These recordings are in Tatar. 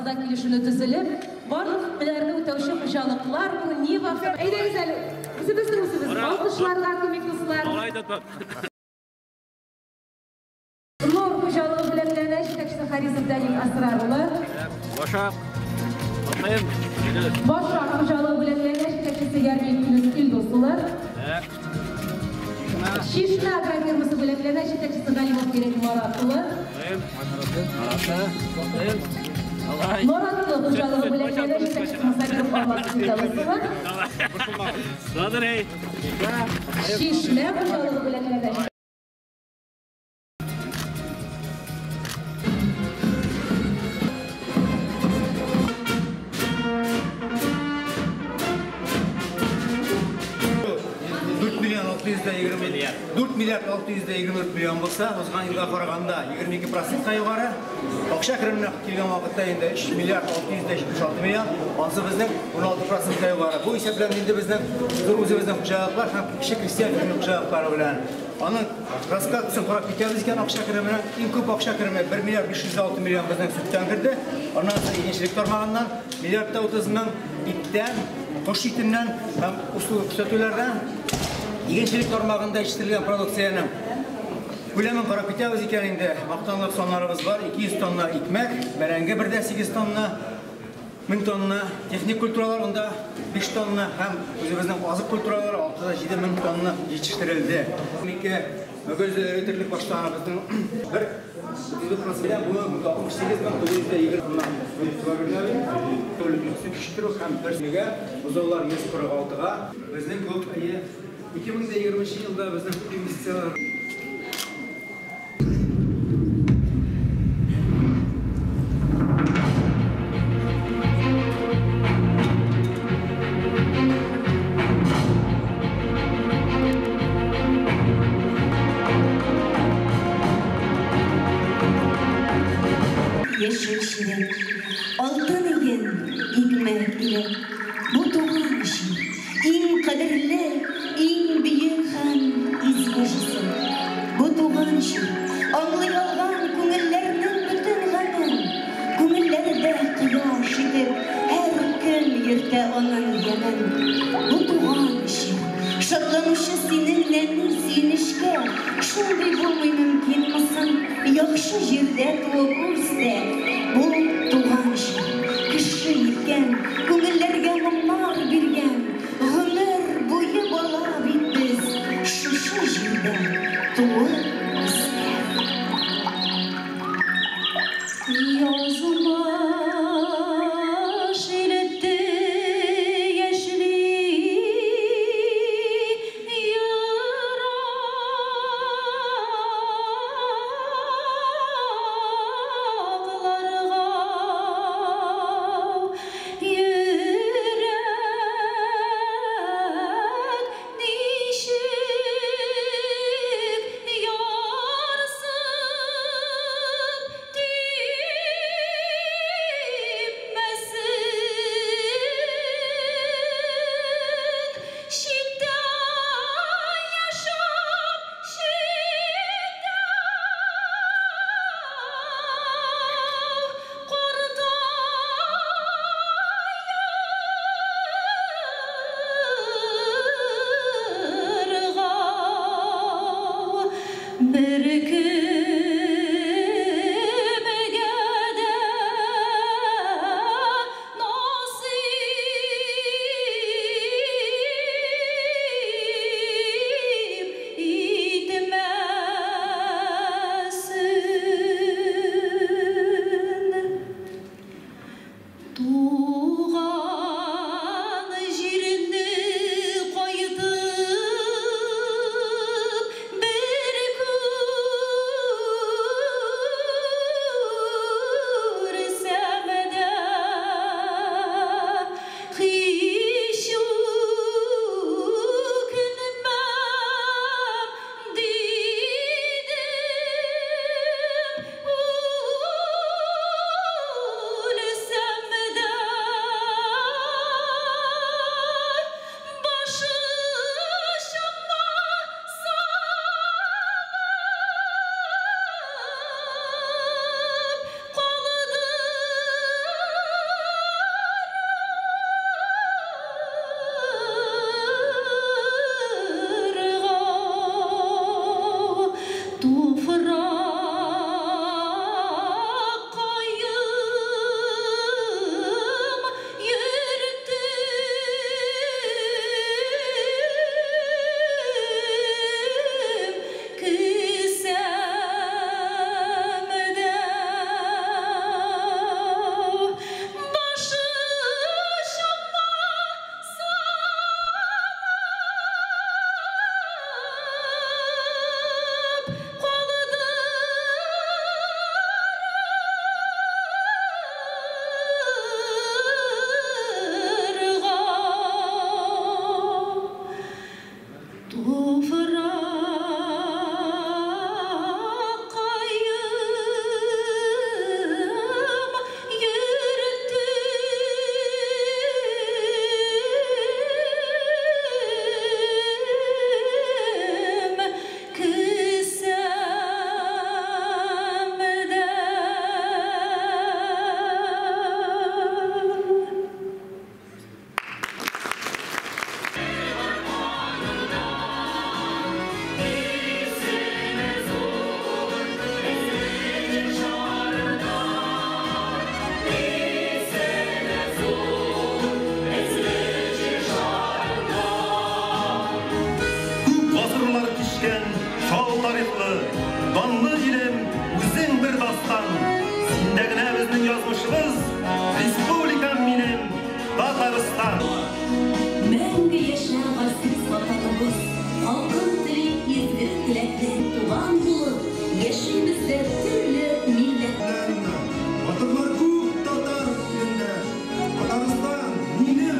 Килешүне төзелеп, барлык хезмәтләрне үтәүче хуҗалыклар бу Нива. Әйдәгез әле, үзебезнең үзебез алкышларга күмик, дуслар. Нур хуҗалыгы бүләкләнә, җитәкчесе Харизов Данил Асрар улы. Башак. Башак хуҗалыгы бүләкләнә, җитәкчесе Ярмин Илдус улы. Чишмә агрофирмасы бүләкләнә, җитәкчесе Галимов Ирек Марат улы. Наратлы хуҗалыгы бүләкләнә, җитәкчесе Мусакиров Алмаз Илдус улы. Чишмә хуҗалыгы бүләкләнә. Дүрт миллиард 624 миллион булса, узган елга караганда 22% югары. Акча кеременә килгән вакытта инде 3 миллиард 676 миллион, ансы безнең 16% югары. Бу исәп белән инде безнең зур үзебезнең хуҗалыклар һәм кече крестьян фермер хуҗалыклары белән. Аның раскладкасын карап китәбез икән, акча кеременә иң күп акча кереме 1 миллиард 506 миллион безнең сөттән керде. Аннан соң игенчелек тармагыннан миллиард та 30 мең иттән, кош итеннән һәм услуга күрсәтүләрдән. Игенчелек тармагында җитештерелгән продукциянең күләмен карап китәбез икән инде, мактанырлык саннарыбыз бар. 200 тонна икмәк, бәрәңге 1,8 тонна, 1000 тонна, техник культуралар унда 5 тонна һәм үзебезнең азык культуралары 6,7 мең тонна җитештерелде. Ике мөгез терлек башларыбызның бер 34% бу 68920 тонна җитештерү һәм бер сөнегә бозаулар 146-га безнең күп 2020 елда безнең инвестицияләр. Яшел чирәм, алтын иген, икмәк иле, бу туган җир, иң кадерле, иң бөек һәм изге җисем. Бу туган җир, аңлый алган күңелләрнең бөтен гамен, күңелләрдә кояш итеп, һәр көн йөртә аның ямен. Бу туган җир, шатланучы синең нәни сөенечкә, шундый булмый мөмкинме соң, яхшы җирдә туып үстә. Бу туган җир, кеше иткән, күңелләргә моңнар биргән, гомер буе бала бит без, шушы җирдә туып үскән. Язмыш илтте яшьли еракларга, Туфраккаем йөрттем кесәмдә. Башы чама санап калдырырга. Туфраккаем йөрттем кесәмдә. Күп гасырлар кичкән шау тарихлы, данлы илем, үзең бер дастан. Синдә генә безнең язмышыбыз, республикам минем, Татарстан. Мәңге яшә газиз Ватаныбыз, халкың тели изге теләкләр. Туган булып яшибез дә төрле милләт. Батырлар күп татар илендә. Татарстан минем.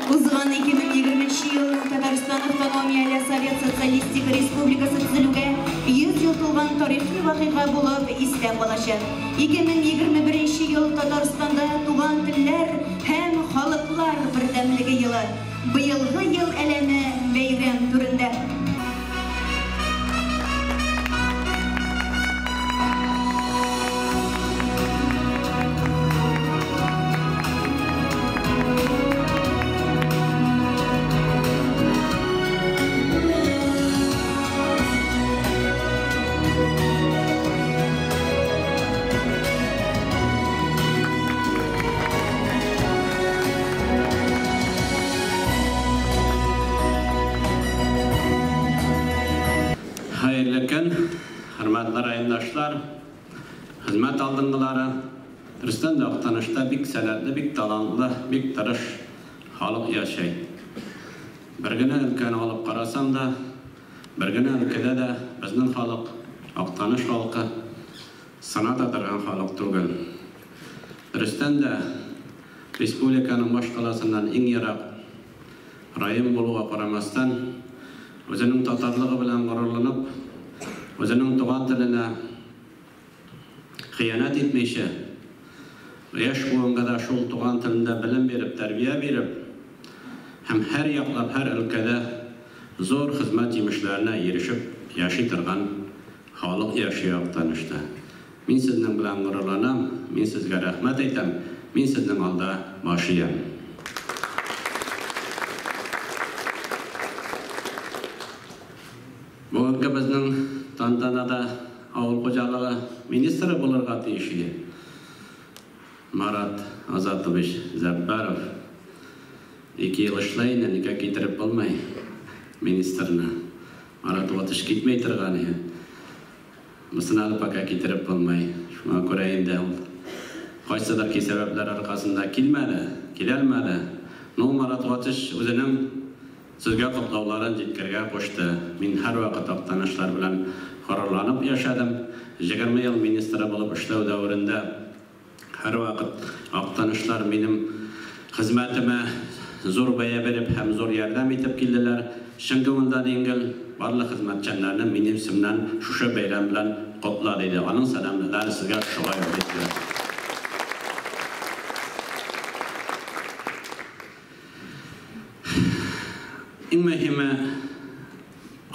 Узган 2020 ел Татарстан Автономияле Совет Социалистик Республикасы төзелүгә 100 ел тулган тарихи вакыйга булып истә калачак. 2021 ел Татарстанда туган телләр һәм халыклар бердәмлеге елы. Быелгы ел әләме бәйрәм түрендә. Хәерле көн, хөрмәтле райондашлар, хезмәт алдынгылары. Дөрестән дә Актанышта бик сәләтле, бик талантлы, бик тырыш халык яшәй. Бер генә өлкәне алып карасаң да, бер генә өлкәдә дә безнең халык, Актаныш халкы сыната торган халык түгел. Дөрестән дә республиканың башкаласыннан иң ерак район булуга карамастан, үзенең татарлыгы белән горурланып, үзенең туган теленә хыянәт итмичә, яшь буынга да шул туган телендә белем биреп, тәрбия биреп, һәм һәр яклап, һәр өлкәдә зур хезмәт җимешләренә ирешеп яши торган халык яши Актанышта. Мин сезнең белән горурланам, мин сезгә рәхмәт әйтәм, мин сезнең алда баш иям. Бүгенге безнең тантанада авыл хуҗалыгы министры булырга тиеш иде. Марат Азатович Зәббаров. 2 ел эшләй инде, никә китереп булмый министрны. Марат Ватыш китмәй торган иде. Монысын әле пока китереп булмый. Шуңа күрә инде ул кайсыдыр ки сәбәпләр аркасында килмәде, киләлмәде. Но Марат Ватыш үзенең сезгә котлауларын җиткергә кушты. Мин һәрвакыт Актанышлар белән горурланып яшәдем. 20 ел министры булып эшләү дәверендә һәрвакыт Актанышлар минем хезмәтемә зур бәя биреп һәм зур ярдәм итеп килделәр. Чын күңелдән иңгел барлык хезмәтчәннәрне минем исемнән шушы бәйрәм белән котла диде. Аның сәламләре сезгә шулай ук җиткерә. Иң мөһиме,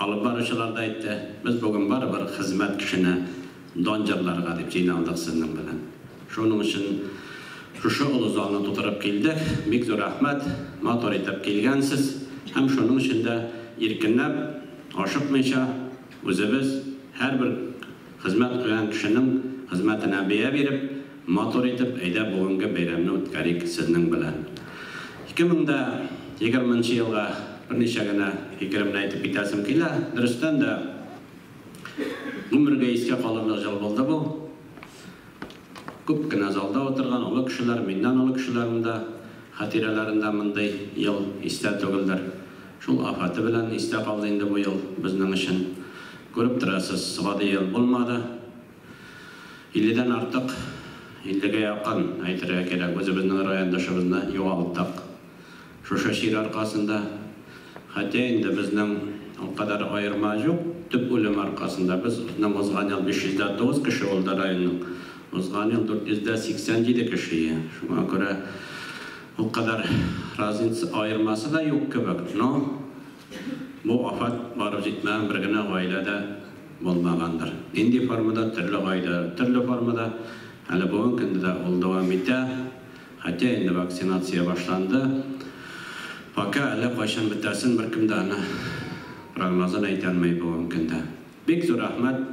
алып баручы баручылар да әйтте. Без бүген барыбер хезмәт кешене дан җырларга дип җыйналдык сезнең белән. Шуның өчен шушы олы залны тутырып килдек. Бик зур рәхмәт, матур итеп килгәнсез. Һәм шуның өчен дә иркенләп, ашыкмыйча үзебез һәрбер хезмәт куйган кешенең хезмәтенә бәя биреп, матур итеп әйдә бүгенге бәйрәмне үткәрик сезнең белән. 2020 елга берничә генә фикеремне әйтеп китәсем килә. Дөрестән дә гомергә искә калырлык ел булды бу. Күп кенә залда утырган олы кешеләр, миннән олы кешеләрнең дә хатирәләрендә мондый ел истә түгелдер. Шул афәте белән истә калды инде бу ел безнең өчен. Күреп торасыз, гади ел булмады. 50-дән артык, 50-гә якын әйтергә кирәк, үзебезнең райондашыбызны югалттык. Шушы чир аркасында, хәтта инде безнең ул кадәр аерма юк, төп үлем аркасында безнең узган ел 509 кеше булды районның. Узган ел 487 кеше. Шуңа күрә ул кадәр разница аермасы да юк кебек. Но бу афәт барып җитмәгән бер генә гаиләдә булмагандыр. Нинди формада, төрле гаилә, төрле формада. Әле бүген көндә дә ул дәвам итә. Хәтта инде вакцинация башланды. Пока әле кайчан бетәсен беркем дә аны прогнозын әйтә алмый бүген көндә. Бик зур рәхмәт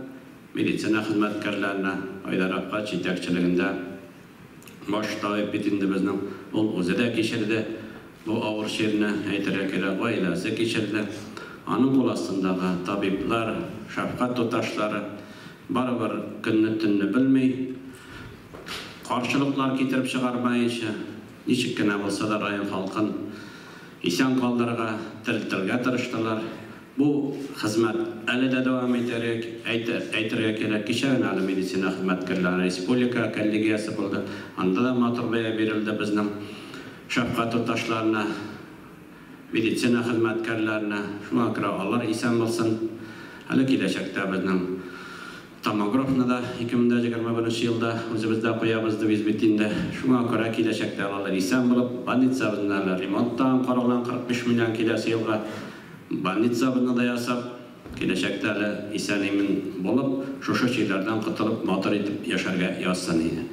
медицина хезмәткәрләренә, Айдар Апкач җитәкчелегендә баш табиб бит инде безнең, ул үзе дә кичерде бу авыр чирне, әйтергә кирәк, гаиләсе кичерде. Аның кул астындагы табиблар, шәфкать туташлары барыбер көнне төнне белми, каршылыклар китереп чыгармаенча, ничек кенә булса да район халкын исән калдырырга, терелтергә тырыштылар. Бу хезмәт әле дә дәвам әйтергә кирәк. Кичә генә әле медицина хезмәткәрләре республика коллегиясе булды. Анда да матур бәя бирелде безнең шәфкать туташларына, медицина хезмәткәрләренә. Шуңа күрә алар исән булсын. Әле киләчәктә безнең томографны да 2021 елда үзебездә куябыз дип бит инде. Шуңа күрә киләчәктә алар исән булып, больницабызны әле ремонттан каралган 45 миллион киләсе елга больницабызны да ясап, киләчәктә әле исән-имин булып, шушы чирләрдән котылып, матур итеп яшәргә язсын иде.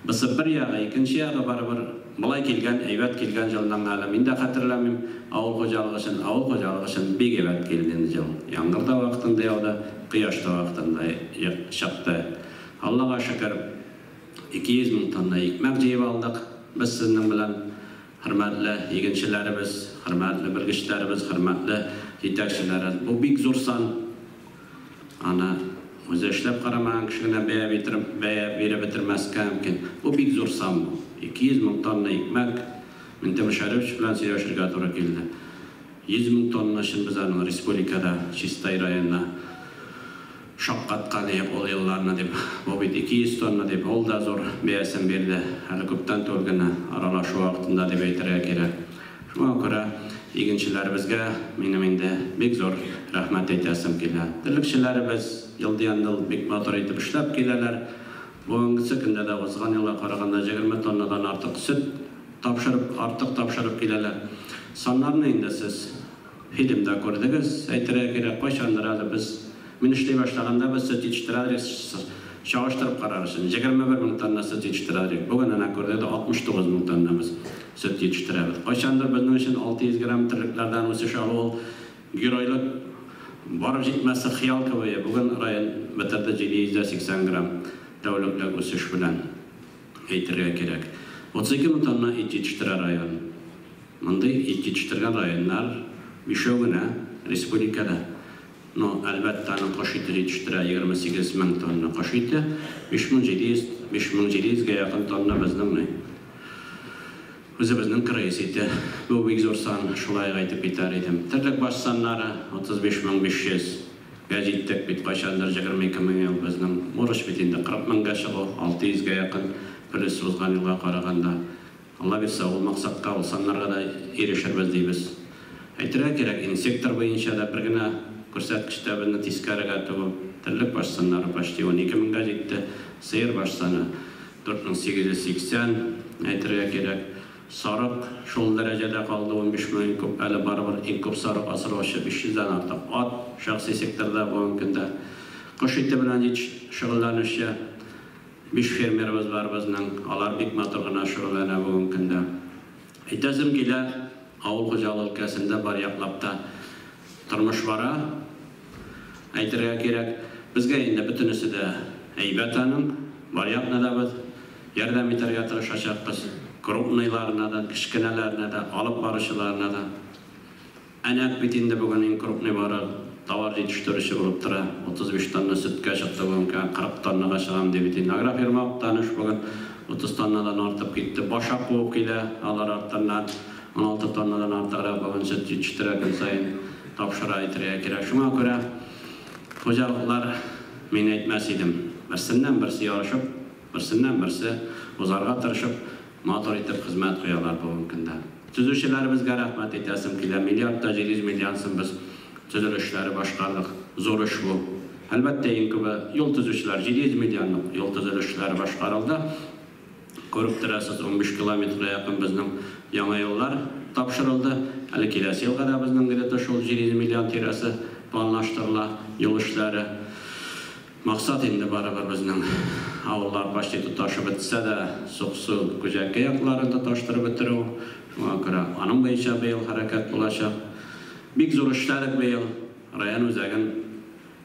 Бусы бер ягы, икенче ягы барыбер болай килгән, әйбәт килгән елның әле мин дә хәтерләмим. Авыл хуҗалыгы өчен, авыл хуҗалыгы өчен бик әйбәт килде инде ел. Яңгыр да вакытында яуды, кояш та вакытында чыкты. Аллага шөкер, 200 мең тонна икмәк җыеп алдык. Без сезнең белән, хөрмәтле игенчеләребез, хөрмәтле белгечләребез, хөрмәтле җитәкчеләребез. Бу бик зур сан. Аны үзе эшләп карамаган кеше генә бәя биреп бетермәскә мөмкин. Бу бик зур сан бу. 200 мең тонна икмәк. Минтимер Шәрипович белән сөйләшергә туры килде. 100 мең тонна өчен без аның республикада Чистай районына шаккаткан идек ул елларны дип. Бу бит 200 тонна дип, ул да зур бәясен бирде. Әле күптән түгел генә аралашу вакытында дип әйтергә кирәк. Шуңа күрә игенчеләребезгә минем инде бик зур рәхмәт әйтәсем килә. Терлекчеләребез елдан-ел бик матур итеп эшләп киләләр. Бүгенге көндә дә узган елга караганда 20 тоннадан артык сөт тапшырып, артык тапшырып киләләр. Саннарны инде сез фильмда күрдегез, әйтергә кирәк, кайчандыр әле без мин эшли башлаганда без сөт җитештерә чагыштырып карар өчен 21 мең тонна сөт җитештерә идек. Бүген әнә күрдек, 69 мең тонна без сөт җитештерәбез. Кайчандыр безнең өчен 600 грамм терлекләрдән үсеш алу ул геройлык барып җитмәсе хыял кебек. Бүген район бетерде 780 грамм тәүлеклек үсеш белән әйтергә кирәк. 32 мең тонна ит җитештерә район. Мондый ит җитештергән районнар бишәү генә республикада. Но, әлбәттә, аның кош ите җитештерә 28 мең тонна кош ите, 5700-гә якын тонна безнең ни. Үзебезнең крыс ите. Бу бик зур сан, шулай әйтеп китәр идем. Терлек баш саннары 35500 гә җиттек бит, кайчандыр 22 мең ел безнең. Бурыч бит инде 40 меңгә чыгу, 600-гә якын плюс узган елга караганда. Алла бирсә, ул максатка, ул саннарга да ирешербез дибез. Әйтергә кирәк, инсектор буенча да бер генә күрсәткечтә безне тискәрегә түгел. Терлек баш саннары почти 12 меңгә җитте. Сыер баш саны 4880 әйтергә кирәк. Сарык шул дәрәҗәдә калды, 15 мең күп, әле барыбер иң күп сарык асраучы 500 дән артык ат шәхси секторда бүгенге көндә. Кош ите белән шөгыльләнүче 5 фермерыбыз бар безнең, алар бик матур гына шөгыльләнә бүгенге көндә. Әйтәсем килә, авыл хуҗалыгы өлкәсендә бар яклап та тормыш бара. Әйтергә кирәк, безгә инде бөтенесе дә әйбәт аның, бар якны да без ярдәм итәргә тырышачакбыз. Крупныйларына да, кечкенәләренә дә, алып баручыларына да. Әнәк бит инде бүген иң крупный бары товар җитештерүче булып тора. 35 тонна сөткә чыкты бүген, 40 тоннага чыгам дип бит инде. Агрофирма Актаныш бүген 30 тоннадан артып китте. Башак куып килә, алар арттырнан 16 тоннадан артыграк бүген сөт җитештерә көн саен тапшыра әйтергә кирәк. Шуңа күрә хуҗалыклар, мин әйтмәс идем, берсеннән берсе ярышып, берсеннән берсе узарга тырышып, матур итеп хезмәт куялар бүгенге көндә. Төзүчеләребезгә рәхмәт әйтәсем килә. Миллиард та 700 миллион сум без төзелешләре башкардык. Зур эш бу. Әлбәттә, иң күбе юл төзүчеләр 700 миллионлык юл төзелешләре башкарылды. Күреп торасыз, 15 километрга якын безнең яңа юллар тапшырылды. Әле киләсе елга да безнең где-то шул 700 миллион тирәсе планлаштырыла юл эшләре. Максат инде барыбер безнең авыллар почти тоташып бетсә дә, Суксу, Күҗәкә якларын тоташтырып бетерү. Шуңа күрә аның буенча быел хәрәкәт булачак. Бик зур эшләдек быел. Район үзәген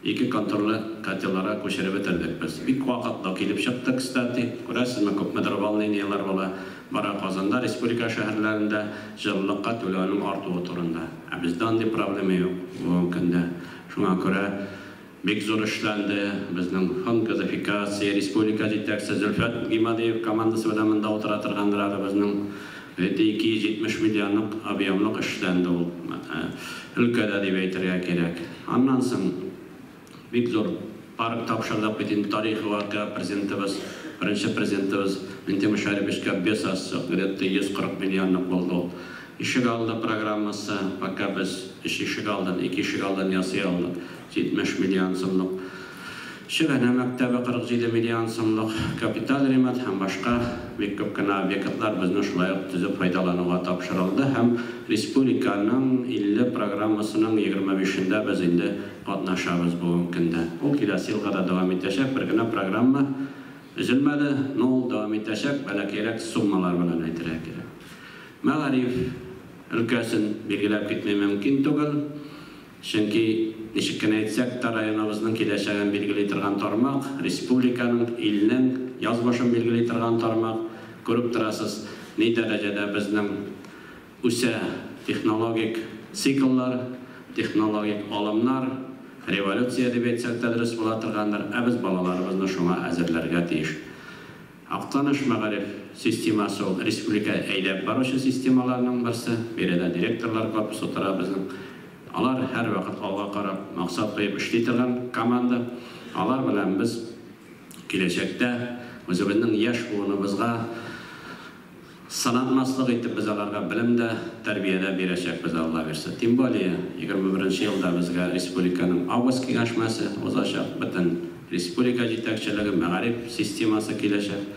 2 контурлы котелларга күчереп бетердек без. Бик вакытлы килеп чыкты, кстати. Күрәсезме, күпмедер волнениелар була. Бара Казанда, республика шәһәрләрендә җылылыкка түләүнең артуы турында. Ә бездә андый проблема юк бүгенге көндә. Шуңа күрә бик зур эшләнде безнең фонд газификация, республика җитәкчесе Зөлфәт Гимадиев командасы белән монда утыра торгандыр әле безнең. 270 миллионлык объемлык эшләнде ул өлкәдә дип әйтергә кирәк. Аннан соң бик зур парк тапшырдык бит инде тарихи вакыйга президентыбыз, беренче президентыбыз Минтимер Шәриповичка бесасы где-то 140 миллионлык булды ул. Ишек алды программасы, пока без өч ишек алдын, 2 ишек алдын ясый алдык. 70 миллион сумлык. Шөгәнә мәктәбе 47 миллион сумлык капиталь ремонт һәм башка бик күп кенә объектлар безне шулай ук төзеп файдалануга тапшырылды һәм республиканың 50 программасының 25-ендә без инде катнашабыз бүгенге көндә. Ул киләсе елга да дәвам итәчәк, бер генә программа өзелмәде, но ул дәвам итәчәк, бәләкәйрәк суммалар белән әйтергә кирәк. Мәгариф өлкәсен билгеләп китмәй мөмкин түгел. Чөнки ничек кенә әйтсәк тә, районыбызның киләчәген билгели торган тармак, республиканың, илнең язмышын билгели торган тармак. Күреп торасыз, ни дәрәҗәдә безнең үсә технологик цикллар, технологик алымнар, революция дип әйтсәк тә дөрес була торгандыр. Ә без балаларыбызны шуңа әзерләргә тиеш. Актаныш мәгариф системасы ул республика әйдәп баручы системаларның берсе. Биредә директорлар корпусы тора безнең. Алар һәр вакыт алга карап, максат куеп эшли торган команда. Алар белән без киләчәктә үзебезнең яшь буыныбызга сынатмаслык итеп без аларга белем дә, тәрбия дә бирәчәкбез, Алла бирсә. Тем более, 21 елда безгә республиканың август киңәшмәсе узачак, бөтен республика җитәкчелеге, мәгариф системасы киләчәк.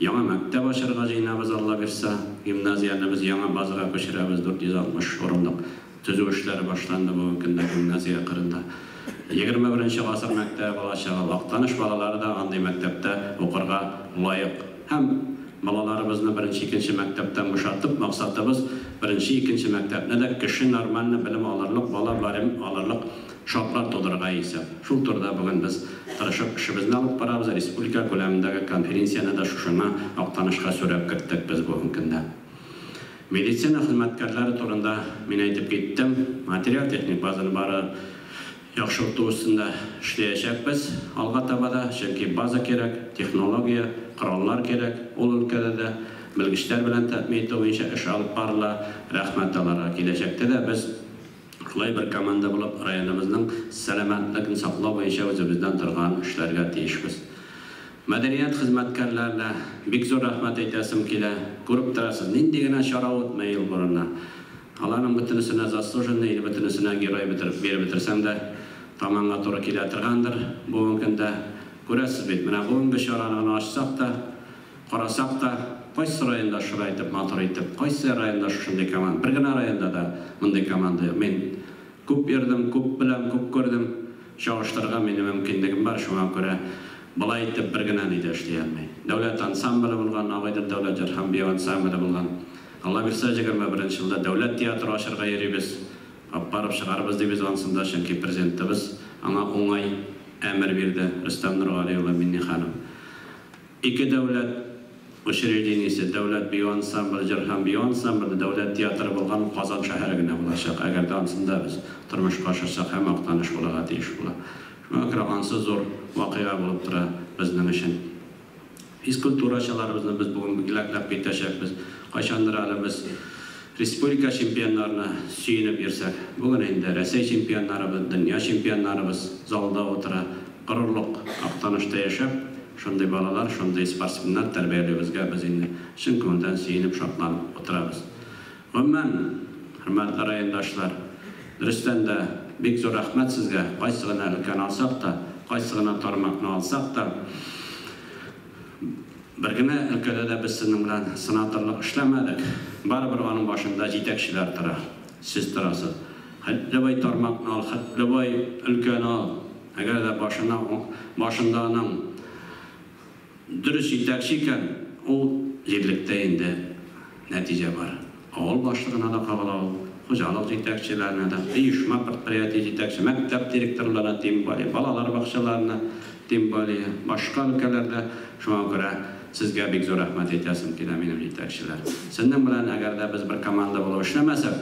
Яңа мәктәп ачарга җыенабыз, Алла бирсә. Гимназияне без яңа базага күчерәбез, 460 урынлык төзү эшләре башланды бүгенге көндә гимназия кырында. 21 гасыр мәктәбе булачак. Актаныш балалары да андый мәктәптә укырга лаек. Һәм балаларыбызны беренче, икенче мәктәптән бушатып, максатыбыз беренче, икенче мәктәпне дә кеше нормальный белем алырлык, бала белем алырлык шартлар тудырырга исәп. Шул турыда бүген без тырышып эшебезне алып барабыз. Республика күләмендәге конференцияне дә шушыңа Актанышка сүрәп керттек без бүгенге көндә. Медицина хезмәткәрләре турында мин әйтеп киттем. Материаль-техник базаны бары яхшырту өстендә эшләячәкбез алга таба да, чөнки база кирәк, технология, кораллар кирәк. Ул өлкәдә дә белгечләр белән тәэмин итү буенча эш алып барыла. Рәхмәт аларга. Киләчәктә дә без шулай бер команда булып районыбызның сәламәтлеген саклау буенча үзебездән торган эшләргә тиешбез. Мәдәният хезмәткәрләренә бик зур рәхмәт әйтәсем килә. Күреп торасыз, нинди генә чара үтмәй ел борынына. Аларның бөтенесенә заслуженный или бөтенесенә герой биреп бетерсәң дә таманга туры килә торгандыр бүгенге көндә. Күрәсез бит, менә бүгенге чараны гына ачсак та, карасак та, Кайсы районда шулай итеп, матур итеп, кайсы районда шушындый команда? Бер генә районда да мондый команда юк. Мин күп йөрдем, күп беләм, күп күрдем. Чагыштырырга минем мөмкинлегем бар, шуңа күрә болай итеп бер генә ни дә эшли алмый. Дәүләт ансамбле булган, Агыйдел дәүләт җыр һәм бию ансамбле булган. Алла бирсә, 21 елда дәүләт театры ачырга йөрибез. Алып барып чыгарбыз дибез ансын да, чөнки президентыбыз аңа уңай әмер бирде, Рөстәм Нургали улы Миңнеханов. Ике дәүләт учреждениесе, дәүләт бию ансамбле, җыр һәм бию ансамбле, дәүләт театры булган Казан шәһәре генә булачак. Әгәр дә ансын да без тормышка ашырсак һәм Актаныш булырга тиеш була. Шуңа күрә ансы зур вакыйга булып тора безнең өчен. Физкультурачыларыбызны без бүген бүләкләп китәчәкбез. Кайчандыр әле без республика чемпионнарына сөенеп йөрсәк, бүген инде Рәсәй чемпионнарыбыз, дөнья чемпионнарыбыз залда утыра. Горурлык Актанышта яшәп, шундый балалар, шундый спортсменнар тәрбияләвебезгә без инде чын күңелдән сөенеп, шатланып утырабыз. Гомумән, хөрмәтле райондашлар, дөрестән дә бик зур рәхмәт сезгә, кайсы гына өлкәне алсак та, кайсы гына тармакны алсак та, бер генә өлкәдә дә без сезнең белән сынатырлык эшләмәдек. Барыбер аның башында җитәкчеләр тора. Сез торасыз. Хәт любой тармакны ал, хәт любой өлкәне ал. Әгәр дә башына башында аның дөрес җитәкче икән, ул җирлектә инде нәтиҗә бар. Авыл башлыгына да кагыла ул, хуҗалык җитәкчеләренә дә, оешма предприятие җитәкче, мәктәп директорларына, тем более, балалар бакчаларына, тем более, башка өлкәләрдә. Шуңа күрә сезгә бик зур рәхмәт әйтәсем килә, минем җитәкчеләр. Сезнең белән әгәр дә без бер команда булып эшләмәсәк,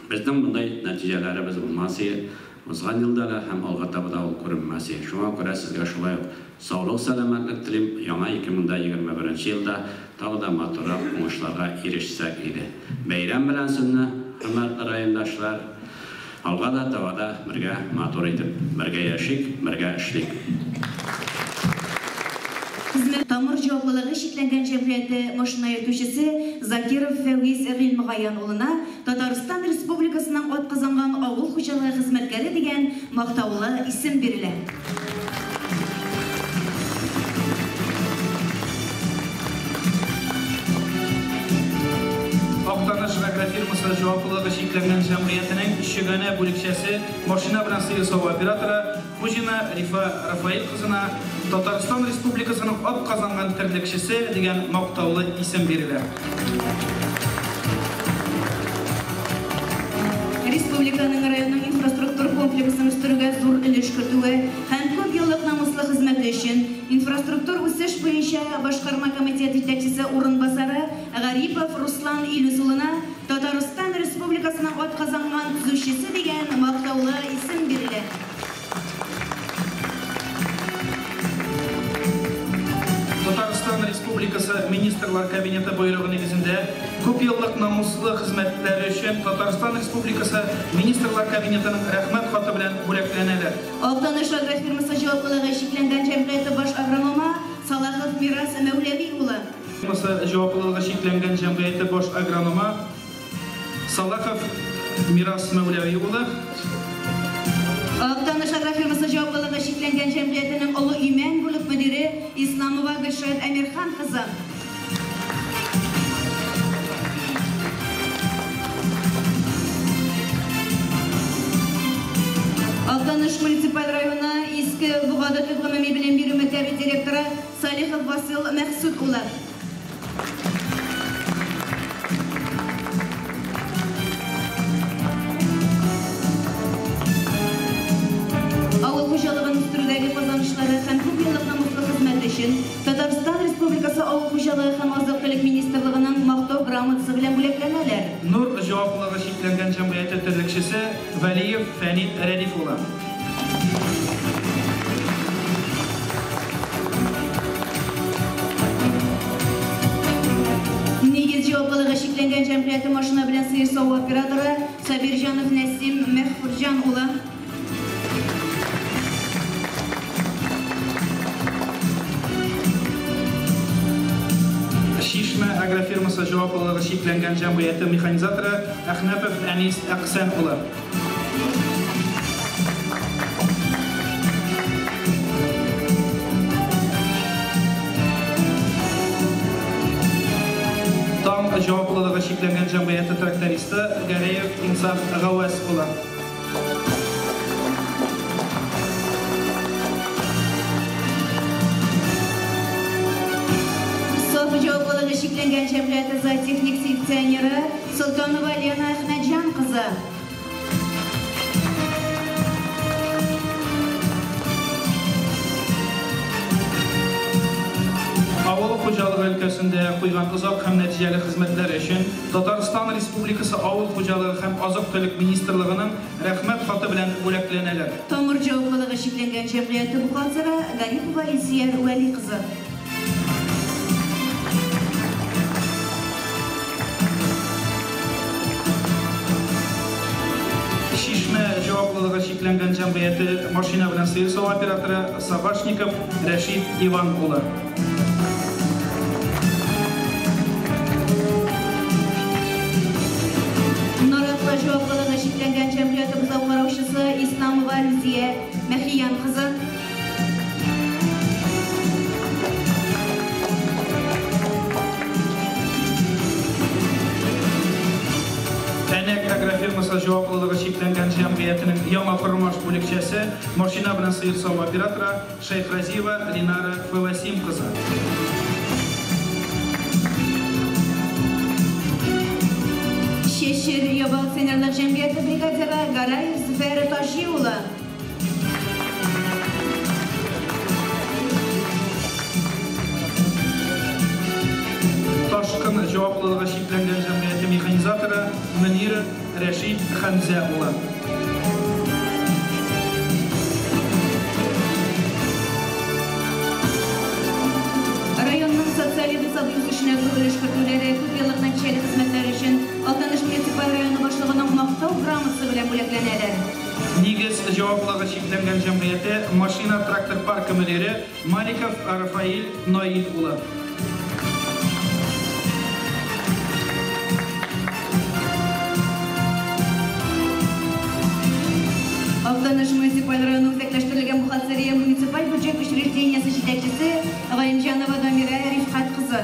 безнең мондай нәтиҗәләребез булмас иде. Узган елда да һәм алга таба да ул күренмәс иде. Шуңа күрә сезгә шулай ук саулык, сәламәтлек телим. Яңа 2021 елда тагы да матуррак уңышларга ирешсәк иде. Бәйрәм белән сезне, хөрмәтле райондашлар. Алга да таба да бергә матур итеп, бергә яшик, бергә эшлик. Хезмәт тамыр җаваплылыгы чикләнгән җәмгыяте машина йөртүчесе Закиров Фәвиз Гыйльмегаян улына Татарстан Республикасының атказанган авыл хуҗалыгы хезмәткәре дигән мактаулы исем бирелә. Актаныш агрофирмасы җаваплылыгы чикләнгән җәмгыятенең Чөгәнә бүлекчәсе машина белән сыер саву операторы Хуҗина Рифа Рафаэль кызына Татарстан Республикасының атказанган терлекчесе дигән мактаулы исем бирелә. Республиканың районның инфраструктур комплексын үстерүгә зур өлеш кертүе һәм күп еллык намуслы хезмәте өчен инфраструктур үсеш буенча башкарма комитет җитәкчесе урынбасары Гарипов Руслан Илүс улына Татарстан Республикасының атказанган төзүчесе дигән мактаулы исем бирелә. Татарстан Республикасы Министрлар Кабинеты боерыгы нигезендә күп еллык намуслы хезмәтләре өчен Татарстан Республикасы Министрлар Кабинетының рәхмәт хаты белән бүләкләнәләр. Актаныш агрофирмасы җаваплылыгы чикләнгән җәмгыяте баш агрономы Салахов Мирас Мәүләви улы. Фирмасы җаваплылыгы чикләнгән җәмгыяте баш агрономы Салахов Мирас Мәүләви улы. Актаныш агрофирмасы җаваплылыгы чикләнгән җәмгыятенең Олы Имән бүлек мөдире Исламова Гөлшат Әмирхан кызы. Актаныш муниципаль районы Иске Бугады төп гомуми белем бирү мәктәбе директоры Салихов Васил Мәхсүт улы. Авыл хуҗалыгын үстерүдәге казанышлары һәм күп еллык намуслы хезмәте өчен Татарстан Республикасы Авыл хуҗалыгы һәм азык-төлек министрлыгының мактау грамотасы белән бүләкләнәләр. Нур җаваплылыгы чикләнгән җәмгыяте терлекчесе Вәлиев Фәнит Рәдиф улы. Нигез җаваплылыгы чикләнгән җәмгыяте машина белән сыер саву операторы Сабирҗанов Нәсим Мәхфүрҗан улы. Шишмә агрофирмасы җаваплылыгы чикләнгән җәмгыяте механизаторы Әхнәпов Әнис Әхсән улы. җаваплылыгы чикләнгән җәмгыяте трактористы Гәрәев Инсаф Гавәс улы. Соф җаваплылыгы чикләнгән җәмгыяте зоотехник селекционеры Солтанова Лена Әхмәтҗан кызы. Авыл хуҗалыгы өлкәсендә куйган озак һәм нәтиҗәле хезмәтләр өчен Татарстан Республикасы Авыл хуҗалыгы һәм азык-төлек министрлыгының рәхмәт хаты белән бүләкләнәләр. Тамыр җаваплылыгы чикләнгән җәмгыяте бухгалтеры Гарипова Илсөяр Вәли кызы. Чишмә җаваплылыгы чикләнгән җәмгыяте машина белән сыер саву операторы Сабашников Рәшит Иван улы. Наратлы җаваплылыгы чикләнгән җәмгыяте бозау караучысы Исламова Рүзия Мәхиян кызы. Әнәк агрофирмасы җаваплылыгы чикләнгән җәмгыятенең Яңа Кормаш бүлекчәсе машина белән сыер саву операторы Шәйхразиева Линара Фәвәсим кызы. Чешир Ябал акционерлык җәмгыяте бригадиры Гараев Зөфәр Таҗи улы. Ташкын җаваплылыгы чикләнгән җәмгыяте механизаторы Мөнир Рәшит Хәмзә улы. Районның социаль-икътисади үсешенә зур өлеш кертүләре, күп еллык нәтиҗәле хезмәтләре өчен Актаныш муниципаль районы башлыгының мактау грамотасы белән бүләкләнәләр. Нигез җаваплылыгы чикләнгән җәмгыяте машина-трактор паркы мөдире Маликов Рафаил Наил улы. Актаныш муниципаль районы үзәкләштерелгән бухгалтерия муниципаль бюджет учреждениесе җитәкчесе Галимҗанова Дамирә Рифкать кызы.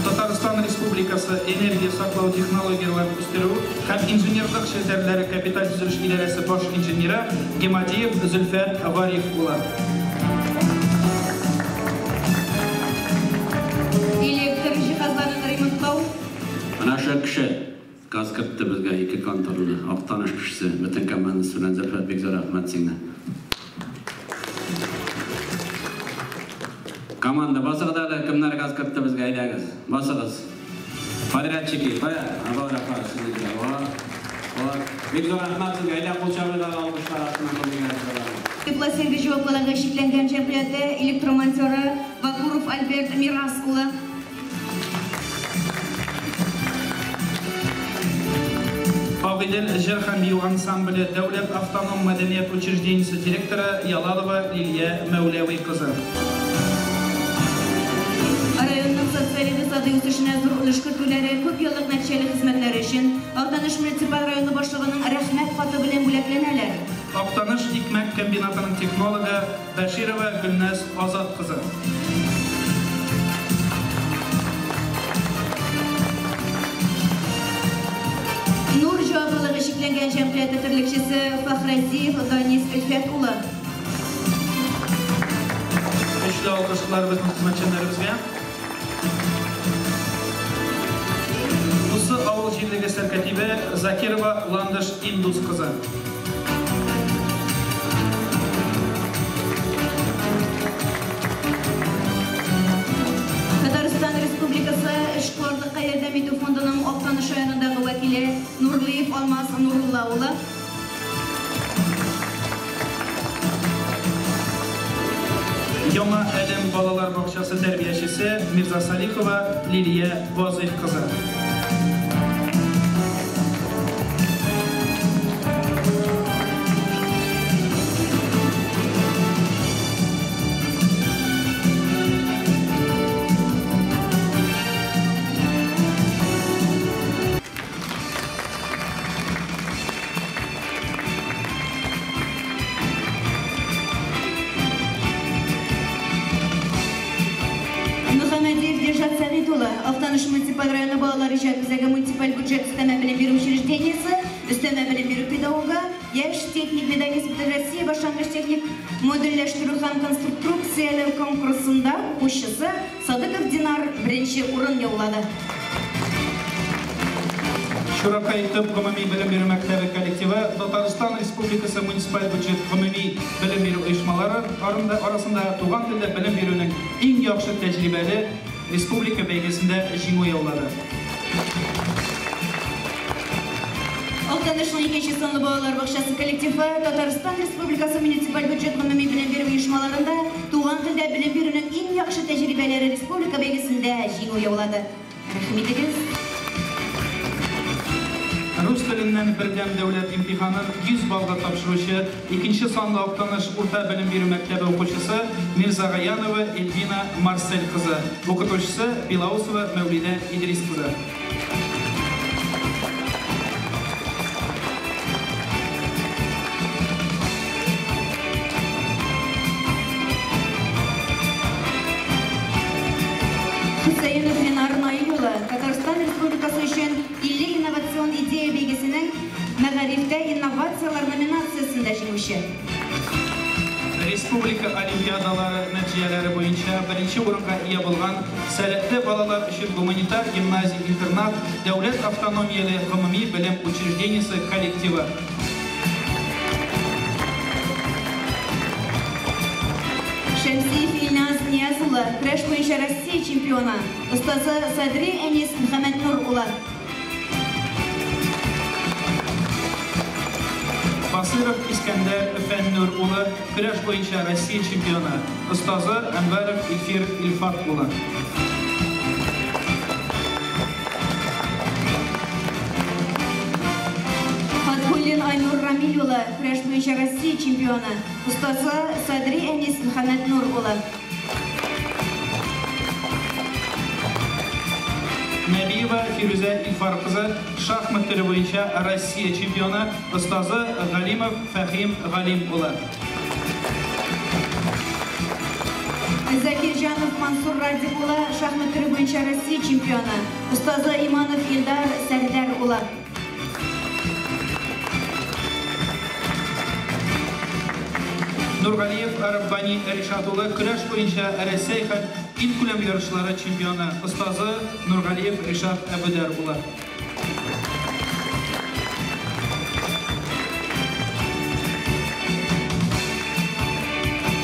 Татарстан Республикасы энергия саклау технологияләрен үстерү һәм инженерлык челтәрләре капиталь төзелеш идарәсе баш инженеры Гемадиев Зөлфәт Вариф улы. Электр җиһазларын ремонтлау. Менә шул кеше газ кертте безгә ике конторны. Актаныш кешесе, бөтен командасы белән. Зөлфәт, бик зур рәхмәт сиңа. Команда басыгыз әле, кемнәр газ кертте безгә, әйдәгез. Басыгыз. Подрядчики, кая? Абау рәхмәт сезгә. Ва. Бик зур рәхмәт сезгә. Әйдә кул чабыгыз алкышлар астына кылдыгыз. Теплосервис җаваплылыгы чикләнгән җәмгыяте электромонтеры Вакуров Альберт Мирас улы. Агыйдел җыр һәм бию ансамбле Дәүләт автоном мәдәният учреждениесе директоры Ялалова Лилия Мәүләви кызы. Районның социаль-икътисади үсешенә зур өлеш кертүләре, күп еллык нәтиҗәле хезмәтләре өчен Актаныш муниципаль районы башлыгының рәхмәт хаты белән бүләкләнәләр. Актаныш икмәк комбинатының технологы Бәширова Гөлназ Азат кызы. Нур җаваплылыгы чикләнгән җәмгыяте терлекчесе Фәхразиев Данис Өлфәт улы. Көчле алкышлар безнең хезмәтчәннәребезгә. Бусы авыл җирлеге сәркатибе Закирова Ландыш Индус кызы. Татарстан Республикасы эшкуарлыкка ярдәм итү фондының Актаныш районындагы вәкиле Нурлыев Алмаз Нурулла улы. Яңа Әлем балалар бакчасы тәрбиячесе Мирза Салихова Лилия Вазыйх кызы. Актаныш муниципаль районы балалар иҗат үзәге муниципаль бюджет өстәмә белем бирү учреждениесе, өстәмә белем бирү педагогы, яшь техник медалист Бөтенроссия башлангыч техник модульләштерү һәм конструкцияләү конкурсында укучысы Садыков Динар беренче урын яулады. Чуракай төп гомуми белем бирү мәктәбе коллективы Татарстан Республикасы муниципаль бюджет гомуми белем бирү оешмалары арасында туган телдә белем бирүнең иң яхшы тәҗрибәле республика бәйгесендә җиңү яулады. Актанышның икенче санлы балалар бакчасы коллективы Татарстан Республикасы муниципаль бюджет гомуми белем бирү оешмаларында туган телдә белем бирүнең иң яхшы тәҗрибәләре республика бәйгесендә җиңү яулады. Рәхим итегез. Рус теленнән бердәм дәүләт имтиханын 100 баллга тапшыручы икенче санлы Актаныш урта белем бирү мәктәбе укучысы Мирзагаянова Эльвина Марсель кызы, укытучысы Белоусова Мәүлидә Идрис кызы. Хөсәенов Ленар Наил улы, Татарстан Республикасы өчен 50 инновацион идея бәйгесенең Мәгарифтә инновацияләр номинациясендә җиңүче. Республика олимпиадалары нәтиҗәләре буенча беренче урынга ия булган сәләтле балалар өчен гуманитар гимназия-интернат дәүләт автономияле гомуми белем учреждениесе коллективы. Шәмсиев Илназ Нияз улы, көрәш буенча Россия чемпионы, остазы Садри Әнис Мөхәммәтнур улы. Басыров Искәндәр Фәннур улы, көрәш буенча Россия чемпионы, остазы Әнвәров Илфир Илфат улы. Фатхуллин Айнур Рамил улы, көрәш буенча Россия чемпионы, остазы Садри Әнис Мөхәммәтнур улы. Нәбиева Фирүзә Илфар кызы, шахмат төре буенча Россия чемпионы, остазы Галимов Фәхим Галим улы. Закирҗанов Мансур Радик улы, шахмат төре буенча Россия чемпионы, остазы Иманов Илдар Сәрдәр улы. Нургалиев Раббани Ришат улы, көрәш буенча Рәсәй һәм илкүләм ярышлары чемпионы, остазы Нургалиев Ришат Әбүдәр улы.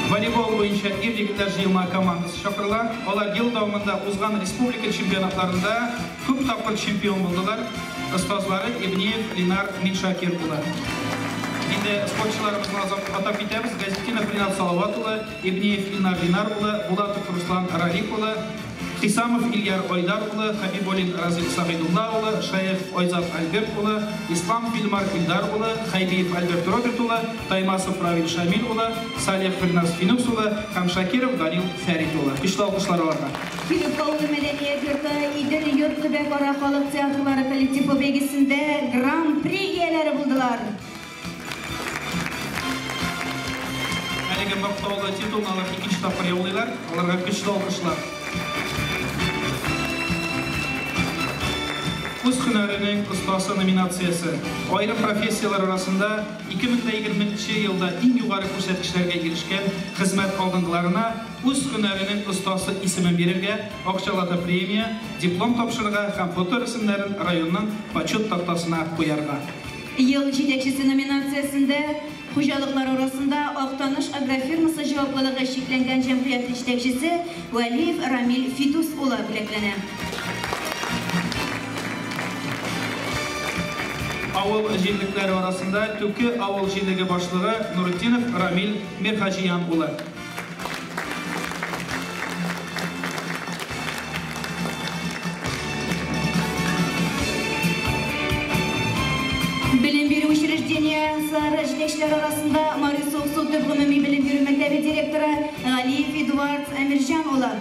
Волейбол буенча ир-егетләр җыелма командасы чакырыла. Алар ел дәвамында узган республика чемпионатларында күп тапкыр чемпион булдылар. Остазлары Ибниев Ленар Миншакир улы. Инде спортчыларыбызны атап китәбез. Газетдинов Ринат Салават улы, Ибниев Илнар Линар улы, Булатов Руслан Ралик улы, Хисамов Ильяр Айдар улы, Хабибуллин Разил Сагыйдулла улы, Шаев Айзат Альберт улы, Исламов Илмар Илдар улы, Хайбиев Альберт Роберт улы, Таймасов Равил Шамил улы, Салих Фирназ Финукс улы һәм Шакиров Данил Фәрит улы. Көчле алкышлар аларга. Килеп авылы мәдәният йорты Идел йорт төбәкара халык театрлары коллективы бәйгесендә гран-при ияләре булдылар. Әлеге мактаулы титулны алар икенче тапкыр яулыйлар. Аларга көчле алкышлар. Үз һөнәренең остасы номинациясе. Аерым профессияләр арасында 2020 елда иң югары күрсәткечләргә ирешкән хезмәт алдынгыларына үз һөнәренең остасы исемен бирергә, акчалата премия, диплом тапшырырга һәм фоторәсемнәрен районның почет тактасына куярга. Ел җитәкчесе номинациясендә хуҗалыклар арасында Актаныш агрофирмасы җаваплылыгы чикләнгән җәмгыять җитәкчесе Вәлиев Рамил Фидус улы бүләкләнә. Авыл җирлекләре арасында Түке авыл җирлеге башлыгы Нуретдинов Рамил Мирхаҗиян улы. Белем бирү учреждениеләре җитәкчеләре арасында Мари Суыксу төп гомуми белем бирү мәктәбе директоры Галиев Эдуард Әмирҗан улы.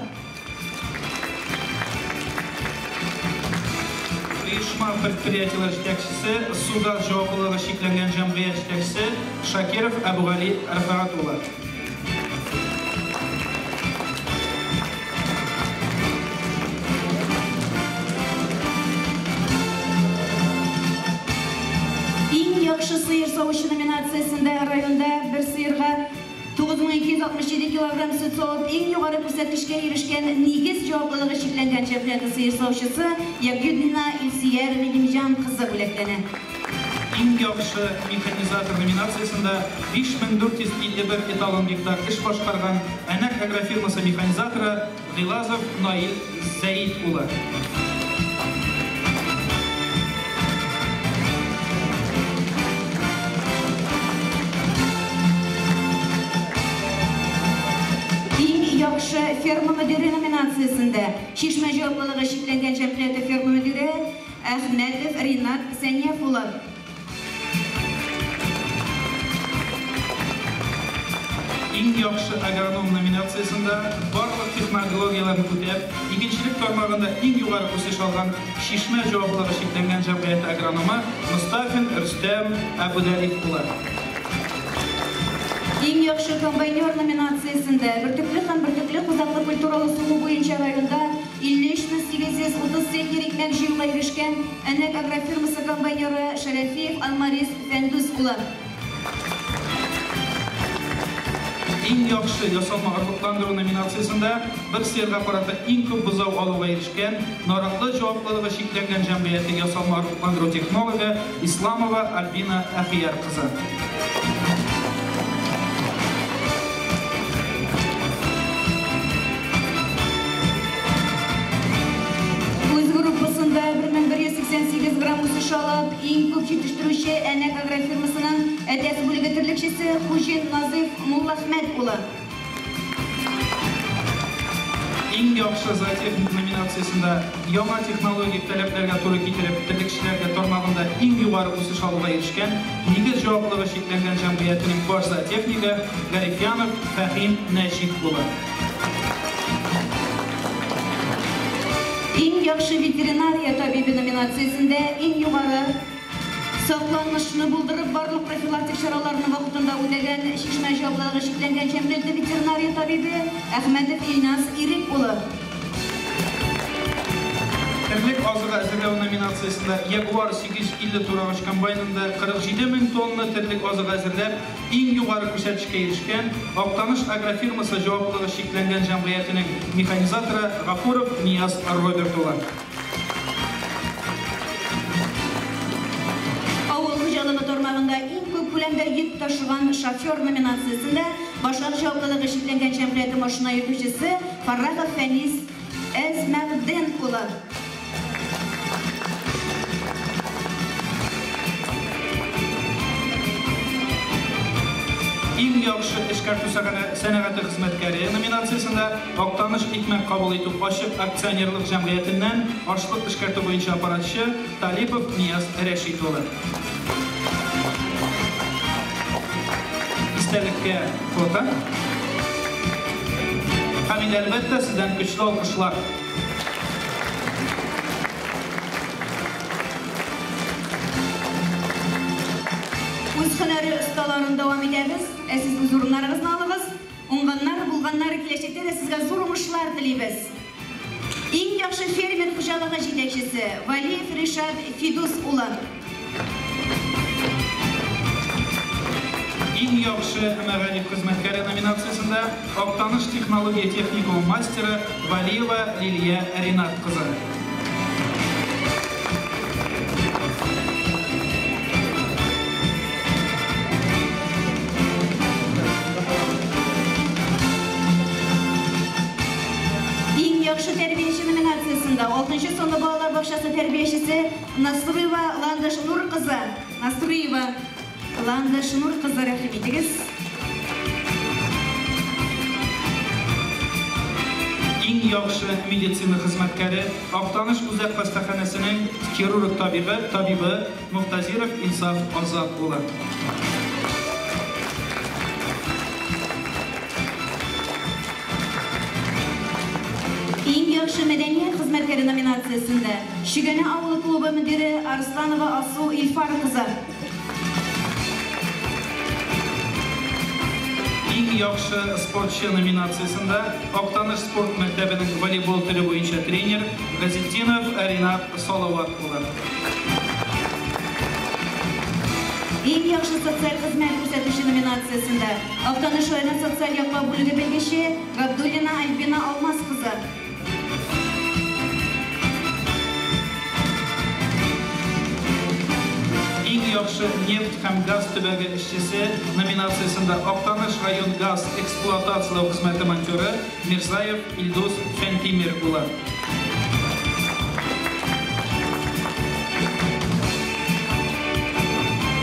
Оешма предприятиеләр җитәкчесе, суда җаваплылыгы чикләнгән җәмгыять җитәкчесе Шакиров Әбүгали Рәфәгать улы. сыер савучы номинациясендә районда бер сыерга 9267 килограмм сөт савып иң югары күрсәткечкә ирешкән Нигез җаваплылыгы чикләнгән җәмгыяте сыер савучысы Ягудина Илсөяр Гыйлемҗан кызы бүләкләнә. Иң яхшы механизатор номинациясендә 5451 эталон гектар эш башкарган Әнәк агрофирмасы механизаторы Гыйлазов Наил Зәид улы. Иң яхшы ферма мөдире номинациясендә Чишмә җаваплылыгы чикләнгән җәмгыяте ферма мөдире Әхмәтов Ринат Сәнияф улы. Иң яхшы агроном номинациясендә барлык технологияләрне үтәп, игенчелек тармагында иң югары үсеш алган Чишмә җаваплылыгы чикләнгән җәмгыяте агрономы Мостафин Рөстәм Әбүдәлиф улы. Иң яхшы комбайнер номинациясендә бөртекле һәм бөртекле кузаклы культуралы сугу буенча районда 53830 центнер икмәк җыюга ирешкән Әнәк агрофирмасы комбайнеры Шәрәфиев Алмарис Фәндүс улы. Иң яхшы ясалма орлыкландыру номинациясендә бер сыерга карата иң күп бозау алуга ирешкән Наратлы җаваплылыгы чикләнгән җәмгыяте ясалма орлыкландыру технологы Исламова Альбина Әхияр кызы. Үз группасында 1188 грамм үсеш алып, иң күп җитештерүче Әнәк агрофирмасының Әтәс бүлеге терлекчесе Хуҗин Назыйф Муллахмәт улы. Иң яхшы зоотехник номинациясендә яңа технологик таләпләргә туры китереп, терлекчеләргә тармагында иң югары үсеш алуга ирешкән Нигез җаваплылыгы чикләнгән җәмгыятенең баш зоотехнигы Гарифянов Фәһим Нәҗип улы. Иң яхшы ветеринария табибе номинациясендә иң югары сакланышны булдырып, барлык профилактик чараларны вакытында үтәгән Чишмә җаваплылыгы чикләнгән җәмгыяте ветеринария табибе Әхмәтов Илназ Ирек улы. Терлек азыгы әзерләү номинациясендә Ягуар 850 турагыч комбайнында 47 мең тонна терлек азыгы әзерләп, иң югары күрсәткечкә ирешкән Актаныш агрофирмасы җаваплылыгы чикләнгән җәмгыятенең механизаторы Гафуров Нияз Роберт улы. Авыл хуҗалыгы тармагында иң күп күләмдә йөк ташыган шофер номинациясендә Башак җаваплылыгы чикләнгән җәмгыяте машина йөртүчесе Фаррахов Фәнис Әзмәгъден улы. Иң яхшы эшкәртү сәнәгате хезмәткәре номинациясендә Актаныш икмәк кабул итү ачык акционерлык җәмгыятеннән ашлык эшкәртү буенча аппаратчы Талипов Нияз Рәшит улы. Истәлеккә фото. Һәм инде әлбәттә сездән көчле алкышлар. Үз һөнәре осталарын дәвам итәбез. Ә сез үз урыннарыгызны алыгыз. Уңганнар, булганнар киләчәктә дә сезгә зур уңышлар телибез. Иң яхшы фермер хуҗалыгы җитәкчесе Валиев Ришат Фидус улы. Иң яхшы мәгариф хезмәткәре номинациясендә Актаныш технология техникумы мастеры Валиева Лилия Ринат кызы. Иң яхшы тәрбияче номинациясендә 6 санлы балалар бакчасы тәрбиячесе Насруева Ландыш Нур кызы. Насруева Ландыш Нур кызы, рәхим итегез. Иң яхшы медицина хезмәткәре Актаныш үзәк хастаханәсенең хирург табибы Мухтазиров Инсаф Азат улы. Иң яхшы мәдәният хезмәткәре номинациясендә Чөгәнә авылы клубы мөдире Арсланова Асу Илфар кызы. Иң яхшы спортчы номинациясендә Актаныш спорт мәктәбенең волейбол төре буенча тренер Газетдинов Ринат Салават улы. Иң яхшы социаль хезмәт күрсәтүче номинациясендә Актаныш районы социаль яклау бүлеге белгече Габдуллина Альбина Алмаз кызы. Иң яхшы нефть һәм газ төбәге эшчесе номинациясендә Актаныш район газ эксплуатацияләү хезмәте монтеры Мирзаев Илдус Фәнтимир улы.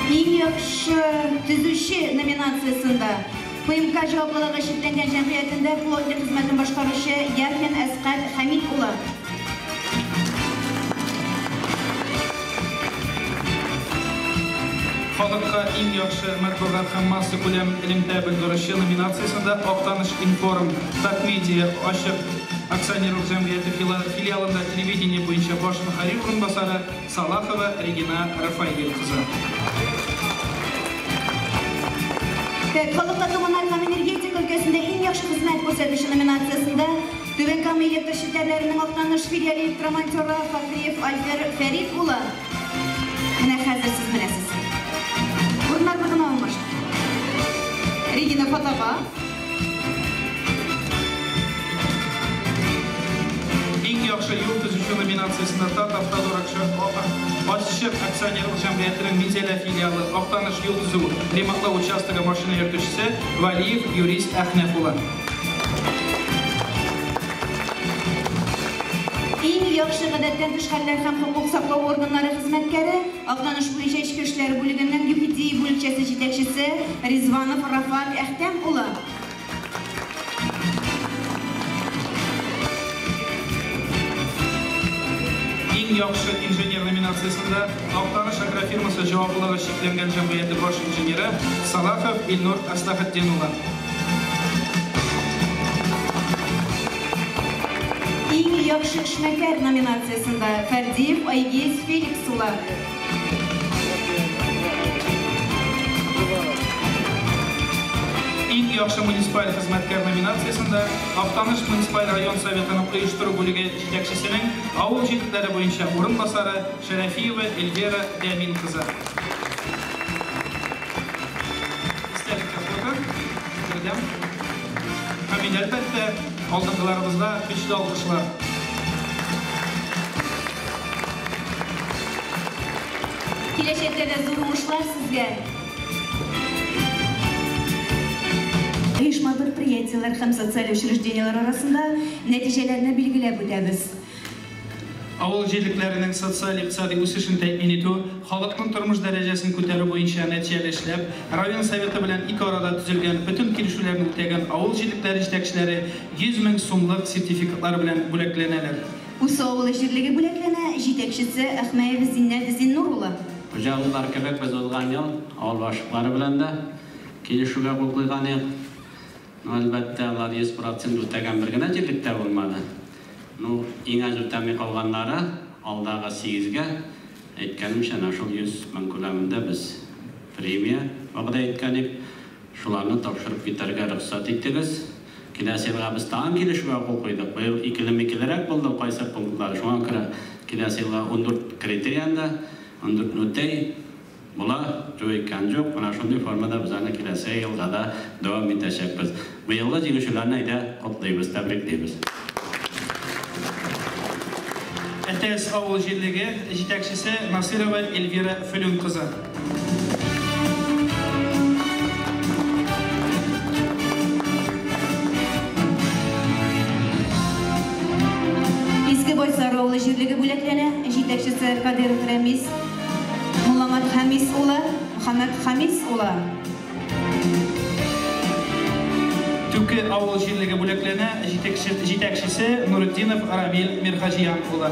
Иң яхшы төзүче номинациясендә ПМК җаваплылыгы чикләнгән җәмгыятендә плотник хезмәтен башкаручы Яхин Әскать Хәмит улы. Халыкка иң яхшы матбугат һәм массакүләм элемтә белдерүче номинациясендә Актаныш Информ Татмедиа ачык акционерлык җәмгыяте филиалында телевидение буенча баш мөхәррир урынбасары Салахова Регина Рафаэль кызы. Халыкка коммуналь һәм энергетика өлкәсендә иң яхшы хезмәт күрсәтүче номинациясендә Түбән Кама электр челтәрләренең Актаныш филиалы электромонтеры Фахриев Альфер Фәрит улы. Менә хәзер сез беләсез. Урыннарны гына алмаштыр. Регина фотога. Иң яхшы юл төзүче номинациясендә Татавтодор ачык акционерлык җәмгыятенең Минзәлә филиалы Актаныш юл төзү ремонтлау участогы машина йөртүчесе Валиев Юрис Әхнәф улы. Иң яхшы гадәттән тыш хәлләр һәм хокук саклау органнары хезмәткәре Актаныш буенча эчке эшләр бүлегенең ЮХИДИ бүлекчәсе җитәкчесе Ризванов Рафат Әхтәм улы. Иң яхшы инженер номинациясендә Актаныш агрофирмасы җаваплылыгы чикләнгән җәмгыяте баш инженеры Салахов Илнур Аслахетдин улы. Иң яхшы эшмәкәр номинациясендә Фәрдиев Айгиз Феликс улы. Иң яхшы муниципаль хезмәткәр номинациясендә Актаныш муниципаль район советының оештыру бүлеге җитәкчесенең авыл җирлекләре буенча урынбасары Шәрәфиева Эльвира Дәмин кызы. Истәлеккә фото. Бердәм. Һәм инде, әлбәттә, алдынгыларыбызга көчле алкышлар. Киләчәктә дә зур уңышлар сезгә. Оешма предприятиеләр һәм социаль учреждениеләр арасында нәтиҗәләрне билгеләп үтәбез. Авыл җирлекләренең социаль икътисади үсешен тәэмин итү, халыкның тормыш дәрәҗәсен күтәрү буенча нәтиҗәле эшләп, район советы белән ике арада төзелгән бөтен килешүләрне үтәгән авыл җирлекләре җитәкчеләре 100 мең сумлык сертификатлар белән бүләкләнәләр. Усы авылы җирлеге бүләкләнә, җитәкчесе Әхмәев Зиннәт Зиннур улы. Хуҗалыклар кебек без узган ел авыл башлыклары белән дә килешүгә кул куйган идек. Әлбәттә, алар 100% үтәгән бер генә җирлектә булмады. Ну, иң аз үтәми калганнары алдагы 8-гә әйткәнемчә, әнә шул 100 мең күләмендә без премия вәгъдә иткән идек. Шуларны тапшырып китәргә рөхсәт иттегез. Киләсе елга без тагын килешүгә кул куйдык. Быел икеле-микелерәк булды кайсы пунктлар. Шуңа күрә киләсе елга 14 критерияндә 14 үтәй була, юк икән юк. Менә шундый формада без аны киләсе елга да дәвам итәчәкбез. Быелгы җиңүчеләрне әйдә котлыйбыз, тәбриклибез. Әтәс авыл җирлеге җитәкчесе Насырова Эльвира Фөлүн кызы. Иске Байсар авылы җирлеге бүләкләнә, җитәкчесе Кадиров Рәмис Мулламат Хамис улы, Мөхәммәт Хамис улы. Түке авыл җирлеге бүләкләнә, җитәкчесе Нуретдинов Рамил Мирхаҗиян улы.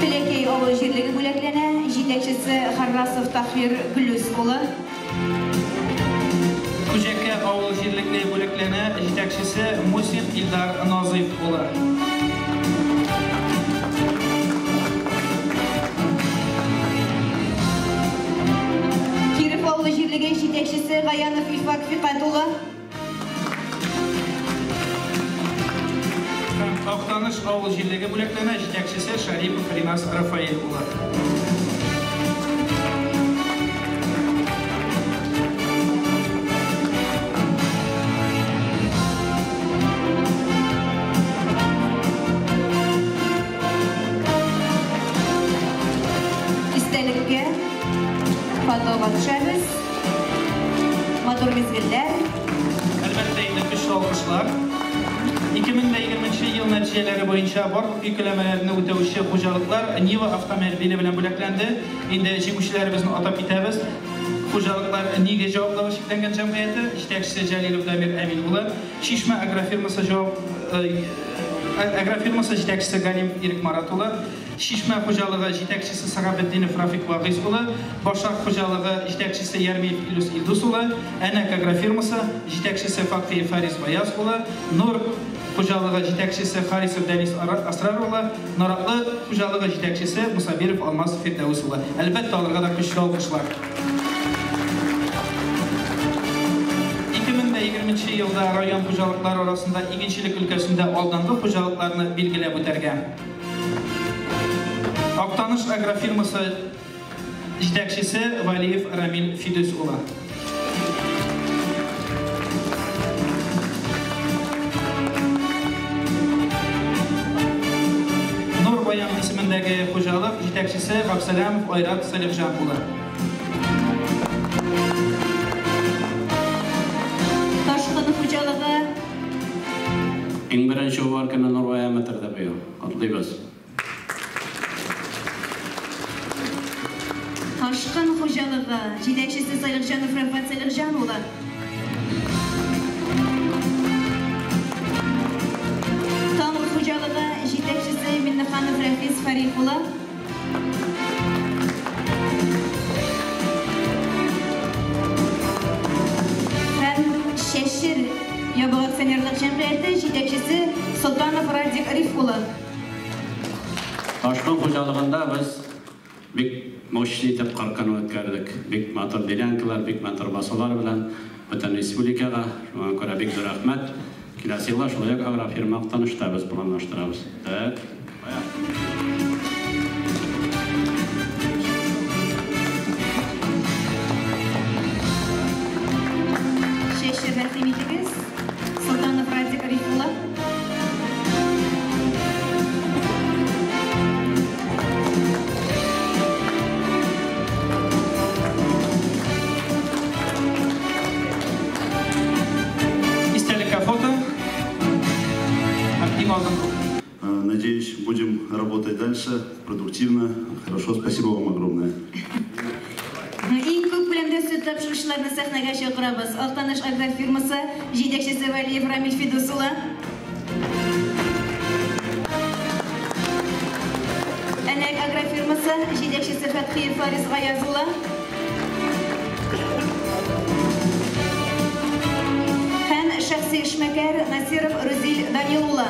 Теләкәй авыл җирлеге бүләкләнә, җитәкчесе Харрасов Тахир Гөлүс улы. Күҗәкә авыл җирлеге бүләкләнә, җитәкчесе Мусин Илдар Назыйф улы. Киров авылы җирлеге җитәкчесе Гаянов Илфак Фикат улы. Һәм Актаныш Актаныш авыл җирлеге бүләкләнә, җитәкчесе Шарипов Ринас Рафаэль улы. Истәлеккә фотога төшәбез. Матур мизгелләр. Әлбәттә инде көчле алкышлар. 2020 ел нәтиҗәләре буенча барлык йөкләмәләрне үтәүче хуҗалыклар Нива автомобиле белән бүләкләнде. Инде җиңүчеләребезне атап китәбез. Хуҗалыклар Ниге җаваплылыгы чикләнгән җәмгыяте, җитәкчесе Җәлилов Дамир Әмин улы, Чишмә агрофирмасы җавап агрофирмасы җитәкчесе Галимов Ирек Марат улы, Чишмә хуҗалыгы җитәкчесе Сагабетдинов Рафик Вагыйз улы, Башак хуҗалыгы җитәкчесе Ярмиев Илюс Илдус улы, Әнәк агрофирмасы җитәкчесе Фатхиев Фарис Баяз улы, Нур хуҗалыгы җитәкчесе Харисов Дәнис Асрар улы, Наратлы хуҗалыгы җитәкчесе Мусабиров Алмаз Фирдәүс улы. Әлбәттә, аларга да көчле алкышлар. 2020 елда район хуҗалыклары арасында игенчелек өлкәсендә алдынгы хуҗалыкларны билгеләп үтәргә. Актаныш агрофирмасы җитәкчесе Валиев Рамил Фидус улы. Нур Баян исемендәге хуҗалык җитәкчесе Габсәләмов Айрат Салихҗан улы. Ташкын хуҗалыгы. Иң беренче уборканы Нур Баян бетерде быел. Котлыйбыз. Ташкын хуҗалыгы җитәкчесе Салихҗанов Рафат Салихҗан улы. Таң хуҗалыгы җитәкчесе Миннеханов Рафис Фарих улы. Һәм Шәшер ябык акционерлык җәмгыяте җитәкчесе Солтанов Радик Риф улы. Ташкын хуҗалыгында без бик мощный итеп кыркын үткәрдек. Бик матур делянкалар, бик матур басулар белән бөтен республикага. Шуңа күрә бик зур рәхмәт. Киләсе елга шулай ук агрофирма Актанышта без планлаштырабыз. Так. Шәшер рәхим итегез. Солтанов Радик Риф улы. Истәлеккә фото. Һәм иң алдынгы. Надеюсь, будем работать дальше продуктивно. Хорошо, спасибо вам огромное. Иң күп күләмдә сөт тапшыручыларны сәхнәгә чакырабыз. Актаныш агрофирмасы җитәкчесе Валиев Рамил Фидус улы. Әнәк агрофирмасы җитәкчесе Фәтхиев Фарис Гаяз улы. Һәм шәхси эшмәкәр Насиров Рузил Данил улы.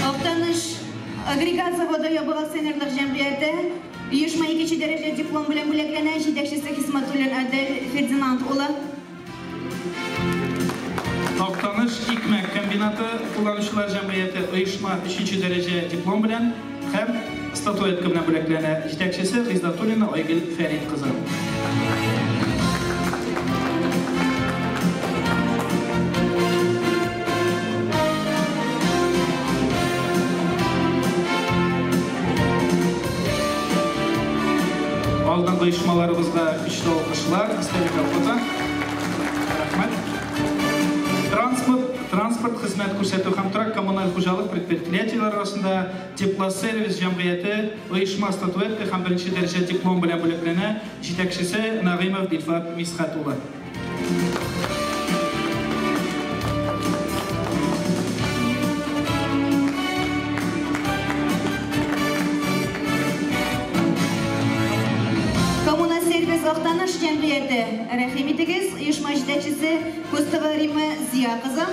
Актаныш агрегат заводы ябык акционерлык җәмгыяте оешма икенче дәрәҗә диплом белән бүләкләнә, җитәкчесе Хисматуллин Адель Фердинанд улы. Актаныш икмәк комбинаты кулланучылар җәмгыяте оешма өченче дәрәҗә диплом белән һәм статуэтка белән бүләкләнә, җитәкчесе Гыйздатуллина Айгөл Фәрит кызы. Алдынгы оешмаларыбызга көчле алкышлар, истәлеккә фото. Рәхмәт. Транспорт хезмәт күрсәтү һәм торак коммуналь хуҗалык предприятиеләре арасында Теплосервис җәмгыяте оешма статуэтка һәм беренче дәрәҗә диплом белән бүләкләнә, җитәкчесе Нагыймов Илфат Мисхат улы. Коммуна сервис Актаныш җәмгыяте рәхим итегез, оешма җитәкчесе Кустова Римма Зия кызы.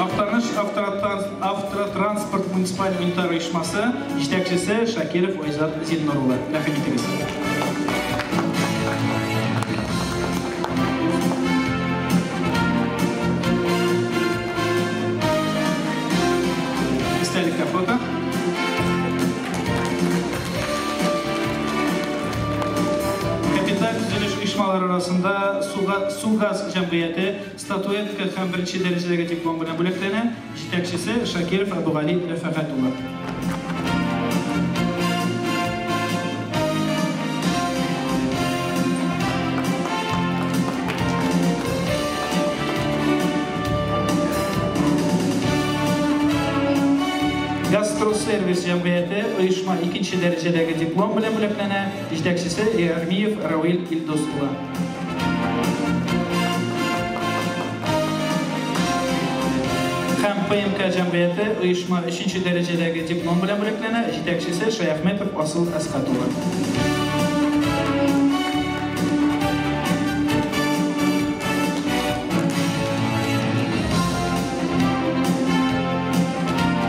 Актаныш Автотранспорт муниципаль унитар оешмасы җитәкчесе Шакиров Айзат Зиннур улы. Рәхим итегез. Истәлеккә фото. Капиталь төзелеш оешмалары арасында Сугаз җәмгыяте статуэтка һәм беренче дәрәҗәдәге диплом белән бүләкләнә. Җитәкчесе Шакиров Абугали Рәфәгать улы. Гастросервис җәмгыяте оешма икенче дәрәҗәдәге диплом белән бүләкләнә. Җитәкчесе Ярмиев Равил Илдус улы. Һәм ПМК җәмгыяте оешма өченче дәрәҗәдәге диплом белән бүләкләнә. Җитәкчесе Шаяхметов Асыл Әсхәт улы.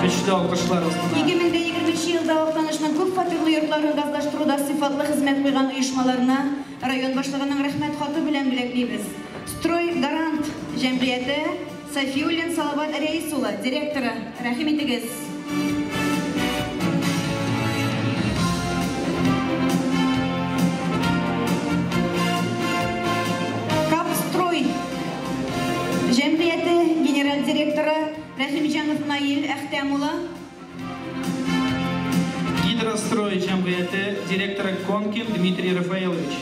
Көчле алкышлар астына. 2020 елда Актанышның күп фатирлы йортларын газлаштыруда сыйфатлы хезмәт куйган оешмаларына район башлыгының рәхмәт хаты белән бүләклибез. Строй Гарант җәмгыяте Сафиуллин Салават Рәис улы, директоры. Рәхим итегез. Капстрой җәмгыяте генераль директоры Рәхимҗанов Наил Әхтәм улы. Гидрострой җәмгыяте директоры Конкин Дмитрий Рафаэлович.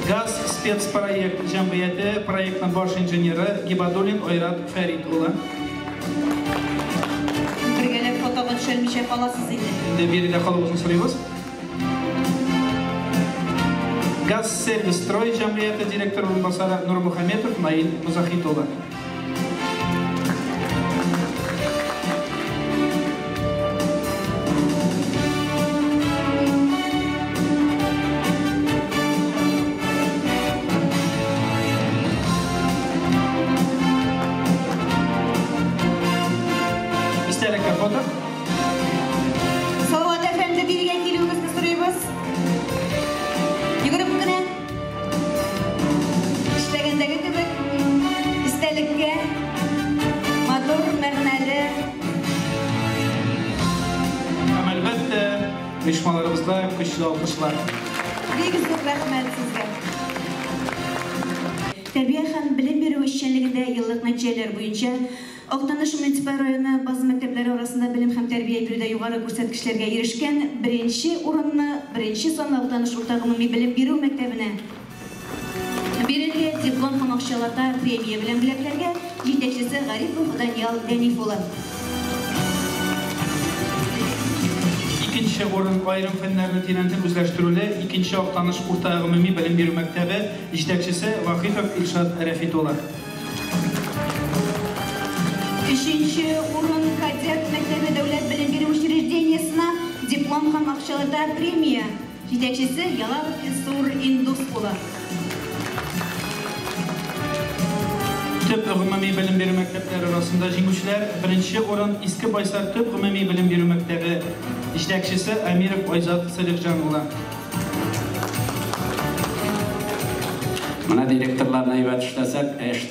Газ спецпроект җәмгыяте проектның баш инженеры Гибадуллин Айрат Фәрит улы. Бергәләп фотога төшермичә каласыз инде. Инде биредә калуыгызны сорыйбыз. Газ сервис строй җәмгыяте директоры урынбасары Нурмухаметов Наил Музахит улы. Истәлеккә фото. Салават әфәнде, бирегә килүегезне сорыйбыз. Йөгереп кенә. Эшләгәндәге кебек истәлеккә матур, мәгънәле. Һәм әлбәттә, оешмаларыбызда көчле алкышлар. Бик зур рәхмәт сезгә. Тәрбия һәм белем бирү эшчәнлегендә еллык нәтиҗәләр буенча Актаныш муниципаль районы база мәктәпләре арасында белем һәм тәрбия бирүдә югары күрсәткечләргә ирешкән беренче урынны беренче санлы Актаныш урта гомуми белем бирү мәктәбенә бирелгән диплом һәм акчалата премия белән бүләкләргә җитәкчесе Гарипов Даниял Дәниф улы. Икенче урын аерым фәннәрне тирәнтен үзләштерүле икенче Актаныш урта гомуми белем бирү мәктәбе җитәкчесе Вахитов Илшат Рәфит улы. Өченче урын кадет мәктәбе дәүләт белем бирү учреждениесенә диплом һәм акчалата премия җитәкчесе Ялалов Илсур Индус улы. Төп гомуми белем бирү мәктәпләре арасында җиңүчеләр беренче урын Иске Байсар төп гомуми белем бирү мәктәбе җитәкчесе Әмиров Айзат Салихҗан улы. Менә директорларны әйбәт эшләсәк,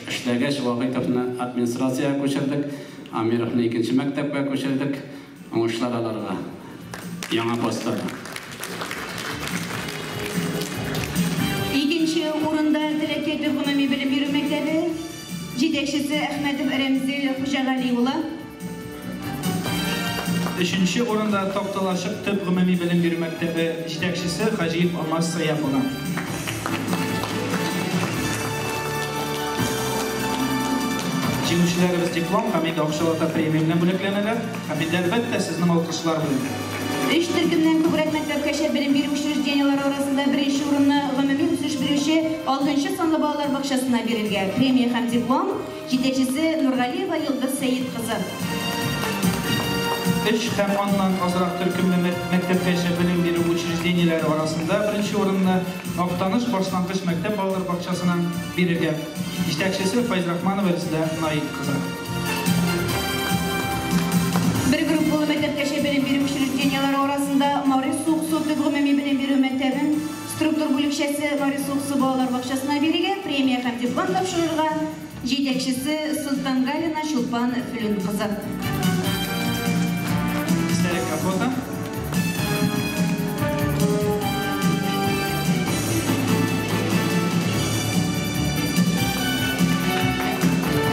эшләгәч Вахитовны администрациягә күчердек, Амировны икенче мәктәпкә күчердек. Уңышлар аларга. Яңа постларга. Икенче урында Теләкәй төп гомуми белем бирү мәктәбе җитәкчесе Әхмәтов Рәмзил Хуҗагали улы. Өченче урында Такталачык төп гомуми белем бирү мәктәбе җитәкчесе Хаҗиев Алмаз Саяф улы. Җиңүчеләребез диплом һәм инде акчалата премия белән бүләкләнәләр. Һәм инде әлбәттә сезнең алкышлар белән. Өч төркемнән күбрәк мәктәпкәчә белем бирү учреждениеләре арасында беренче урынны гомуми үсеш бирүче 6 санлы балалар бакчасына бирелгән премия һәм диплом җитәкчесе Нургалиева Йолдыз Сәет кызы. Өч һәм аннан азрак төркемле мәктәпкәчә белем бирү учреждениеләре арасында беренче урынны Актаныш башлангыч мәктәп балалар бакчасының бирергә. Җитәкчесе Файзрахманова Резидә Наил кызы. Бер группалы мәктәпкәчә белем бирү учреждениеләре арасында Мари Суыксу төп гомуми белем бирү мәктәбен структур бүлекчәсе Мари Суыксу балалар бакчасына бирергә, премия һәм диплом тапшырырга, җитәкчесе Солтангалина Чулпан Флүн кызы. Истәлеккә фото.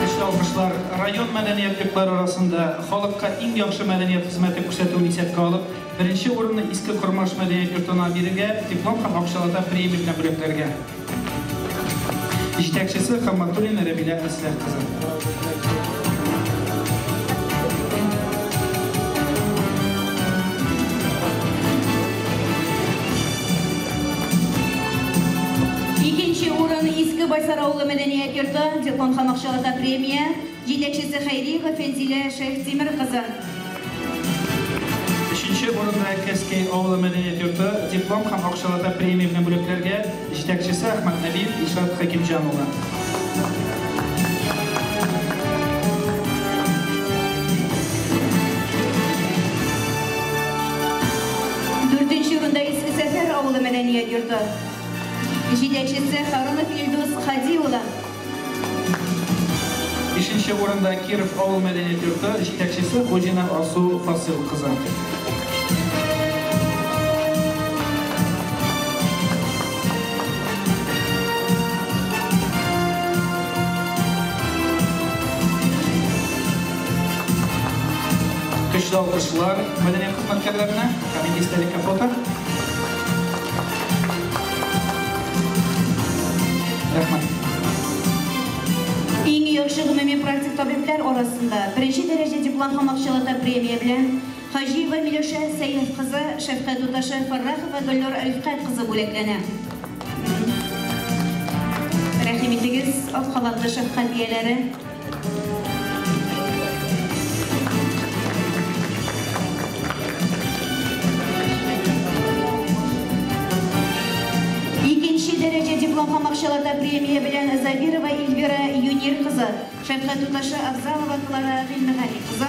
Көчле алкышлар район мәдәният йортлары арасында халыкка иң яхшы мәдәният хезмәте күрсәтүен исәпкә алып, беренче урынны Иске Кормаш мәдәният йортына бирергә, диплом һәм акчалата премия белән бүләкләргә. Җитәкчесе Хамматуллина Рәмилә Әсләх кызы. Икенче урын Иске Байсар авылы мәдәният йорты, диплом һәм акчалата премия, җитәкчесе Хәйриева Фәнзилә Шәйхтимер кызы. Өченче урында Кәскәй авылы мәдәният йорты, диплом һәм акчалата премия белән бүләкләргә, җитәкчесе Әхмәтнәбиев Илшат Хәкимҗан улы. Дүртенче урында Иске Сәфәр авылы мәдәният йорты. Җитәкчесе Харунов Илдус Хади улы. Бишенче урында Киров авыл мәдәният йорты, җитәкчесе Хуҗина Алсу Фасил кызы. Көчле алкышлар мәдәният хезмәткәрләренә һәм инде истәлеккә фото. Рәхмәт. Иң яхшы гомуми практик табиблар арасында беренче дәрәҗә диплом һәм акчалата премия белән Хаҗиева Миләүшә Сәйф кызы, Шәфкать туташы Фаррахова Гөлнур Рифкать кызы бүләкләнә. Рәхим итегез, ак халатлы шәфкать ияләре. Икенче дәрәҗә диплом һәм акчалата премия белән Забирова Эльвира Юнир кызы, Шәфкать туташы Абзалова Клара Гыйльмегали кызы.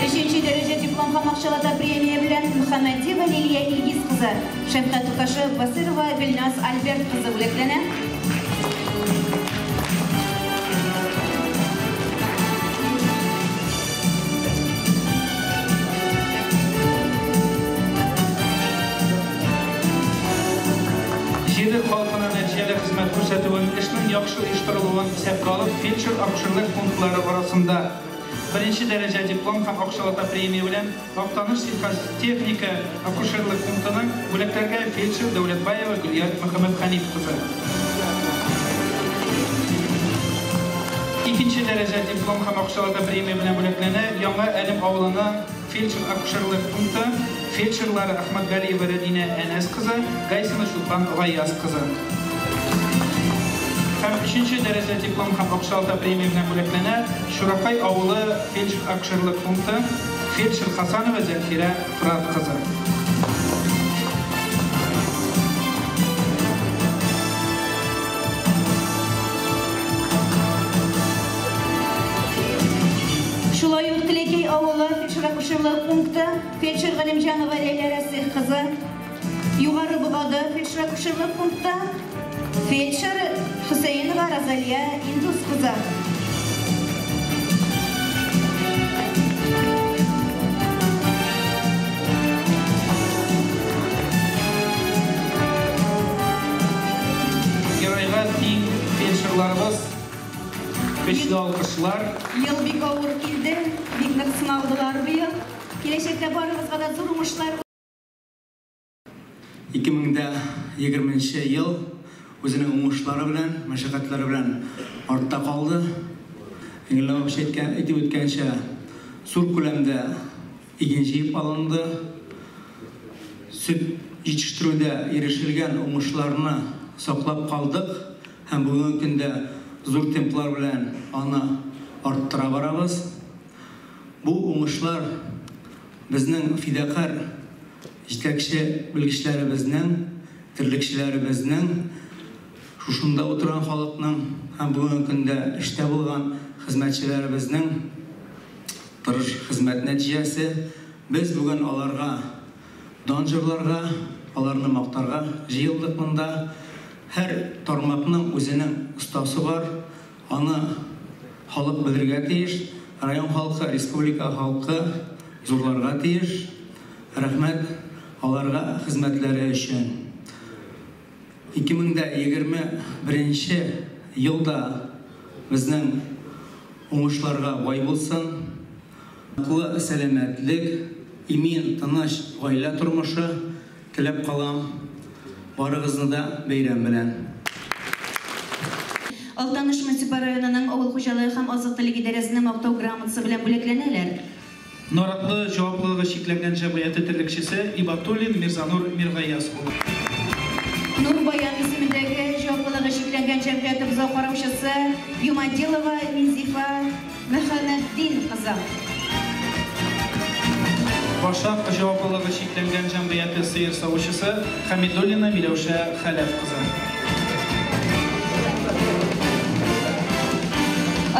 Өченче дәрәҗә диплом һәм акчалата премия белән Мөхәммәдиева Лилия Илгиз кызы, Шәфкать туташы Басырова Гөлназ Альберт кызы бүләкләнә. Җирлек халкына нәтиҗәле хезмәт күрсәтүен, эшнең яхшы оештырылуын исәпкә алып, фельдшер-акушерлык пунктлары арасында беренче дәрәҗә диплом һәм акчалата премия белән Актаныш сельхозтехника акушерлык пунктының бүләкләргә фельдшер Дәүләтбаева Гөльяр Мөхәммәтханиф кызы. Икенче дәрәҗә диплом һәм акчалата премия белән бүләкләнә Яңа Әлем авылының фельдшер-акушерлык пункты фельдшерлары Әхмәтгалиева Рәдинә Әнәс кызы, Гайсина Чулпан Гаяз кызы. Һәм өченче дәрәҗә диплом һәм акчалата премия белән бүләкләнә Чуракай авылы фельдшер-акушерлык пункты фельдшер Хасанова Зәлфирә Фрат кызы. Шулай ук Теләкәй авылы фельдшер-акушерлык пункты фельдшер Галимҗанова Ләйлә Рәсих кызы. Югары Богады фельдшер-акушерлык пункты фельдшер Хөсәенова Розалия Индус кызы. Геройга тиң фельдшерларыбыз, көчле алкышлар. Ел бик авыр килде, бик нык сыналдылар быел. Киләчәктә барыгызга да зур уңышлар. 2020 ел үзенең уңышлары белән, мәшәкатьләре белән артта калды. Әңгәмә әйтеп үткәнчә, зур күләмдә иген җыеп алынды. Сөт җитештерүдә ирешелгән уңышларны саклап калдык һәм бүгенге көндә зур темплар белән аны арттыра барабыз. Бу уңышлар безнең фидакарь җитәкче белгечләребезнең, терлекчеләребезнең, шушында утырган халыкның һәм бүгенге көндә эштә булган хезмәтчеләребезнең тырыш хезмәт нәтиҗәсе. Без бүген аларга дан җырларга, аларны мактарга җыелдык монда. Һәр тармакның үзенең остасы бар, аны халык белергә тиеш, район халкы, республика халкы зурларга тиеш. Рәхмәт аларга хезмәтләре өчен. 2021 елда безнең уңышларга бай булсын. Ныклы сәламәтлек, имин, тыныч гаилә тормышы теләп калам. Барыгызны да бәйрәм белән. Актаныш муниципаль районының авыл хуҗалыгы һәм азык-төлек идарәсенең мактау грамотасы белән бүләкләнәләр. Наратлы җаваплылыгы чикләнгән җәмгыяте терлекчесе Ибатуллин Мирзанур Миргаяз улы. Нурбаян исемендәге җаваплылыгы чикләнгән җәмгыяте бозау караучысы Юмадилова Низифа Мөхәммәтдин кызы. Башак җаваплылыгы чикләнгән җәмгыяте сыер савучысы Хамидуллина Миләүшә Хәләф кызы.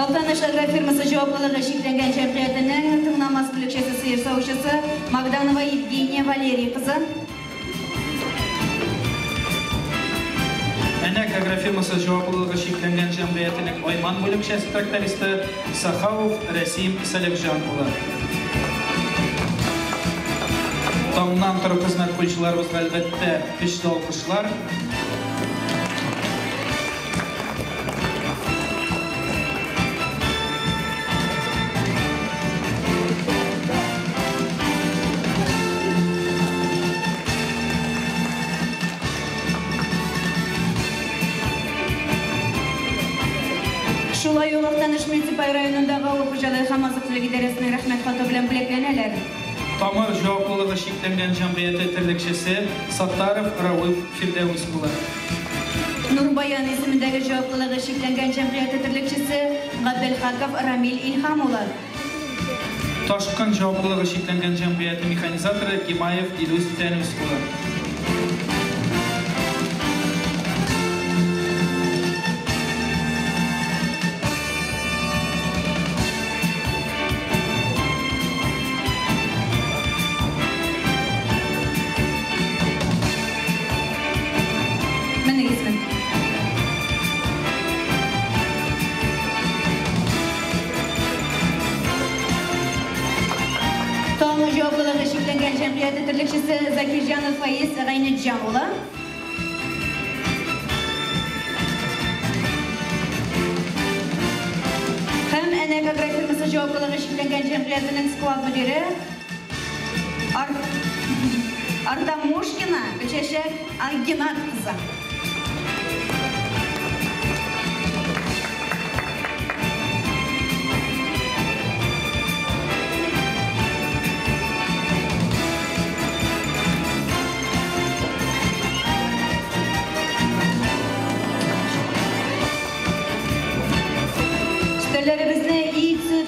Актаныш агрофирмасы җаваплылыгы чикләнгән җәмгыятенең Тыңнамас бүлекчәсе сыер савучысы Магданова Евгения Валерий кызы. Әнәк агрофирмасы җаваплылыгы чикләнгән җәмгыятенең Айман бүлекчәсе трактористы Сахауов Рәсим Сәләхҗан улы. Таңнан торып хезмәт куючыларыбызга әлбәттә көчле алкышлар. Шулай ук Актаныш муниципаль районындагы авыл хуҗалыгы һәм азык-төлек идарәсенең рәхмәт хаты белән бүләкләнәләр. Тамыр җаваплылыгы чикләнгән җәмгыяте терлекчесе Саттаров Рауф Фирдәүс улы. Нурбаян исемендәге җаваплылыгы чикләнгән җәмгыяте терлекчесе Габделхаков Рамил Илһам улы. Ташкын җаваплылыгы чикләнгән җәмгыяте механизаторы Гимаев Илүс Тәнүс улы. Җәмгыяте терлекчесе Закирҗанов Фаиз Гайнетҗан улы. Һәм Әнәк агрофирмасы җаваплылыгы чикләнгән җәмгыятенең склад мөдире Артамушкина Гөлчәчәк Ангинат кызы.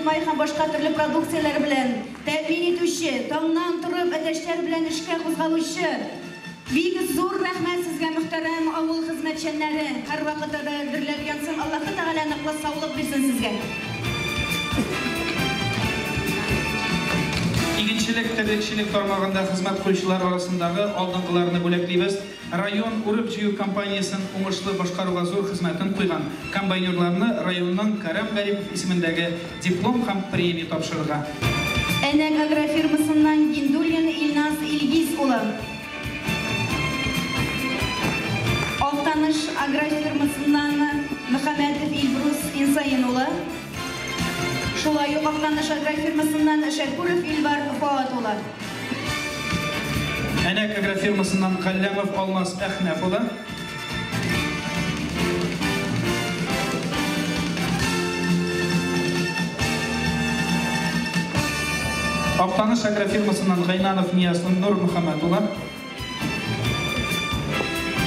Май һәм башка төрле продукцияләр белән тәэмин итүче, таңнан торып әтәчләр белән эшкә кузгалучы бик зур рәхмәт сезгә, мөхтәрәм авыл хезмәтчәннәре. Һәр вакытта да дөрләп янсын, Аллаһы Тәгалә ныклы саулык бирсен сезгә. Игенчелек, терлекчелек тармагында хезмәт куючылар арасындагы алдынгыларны бүләклибез. Район урып-җыю кампаниясен уңышлы башкаруга зур хезмәтен куйган комбайнерларны районның Кәрам Гарипов исемендәге диплом һәм премия тапшырырга. Әнәк агрофирмасыннан Гиндуллин Илназ Илгиз улы. Актаныш агрофирмасыннан Мөхәммәтов Илбрус Инсаин улы. Шулай ук Актаныш агрофирмасыннан Шәкүров Илвар Фоат улы. Әнәк агрофирмасыннан Каллямов Алмаз Әхнәф улы. Актаныш агрофирмасыннан Гайнанов Нияз Нур Мөхәммәт улы.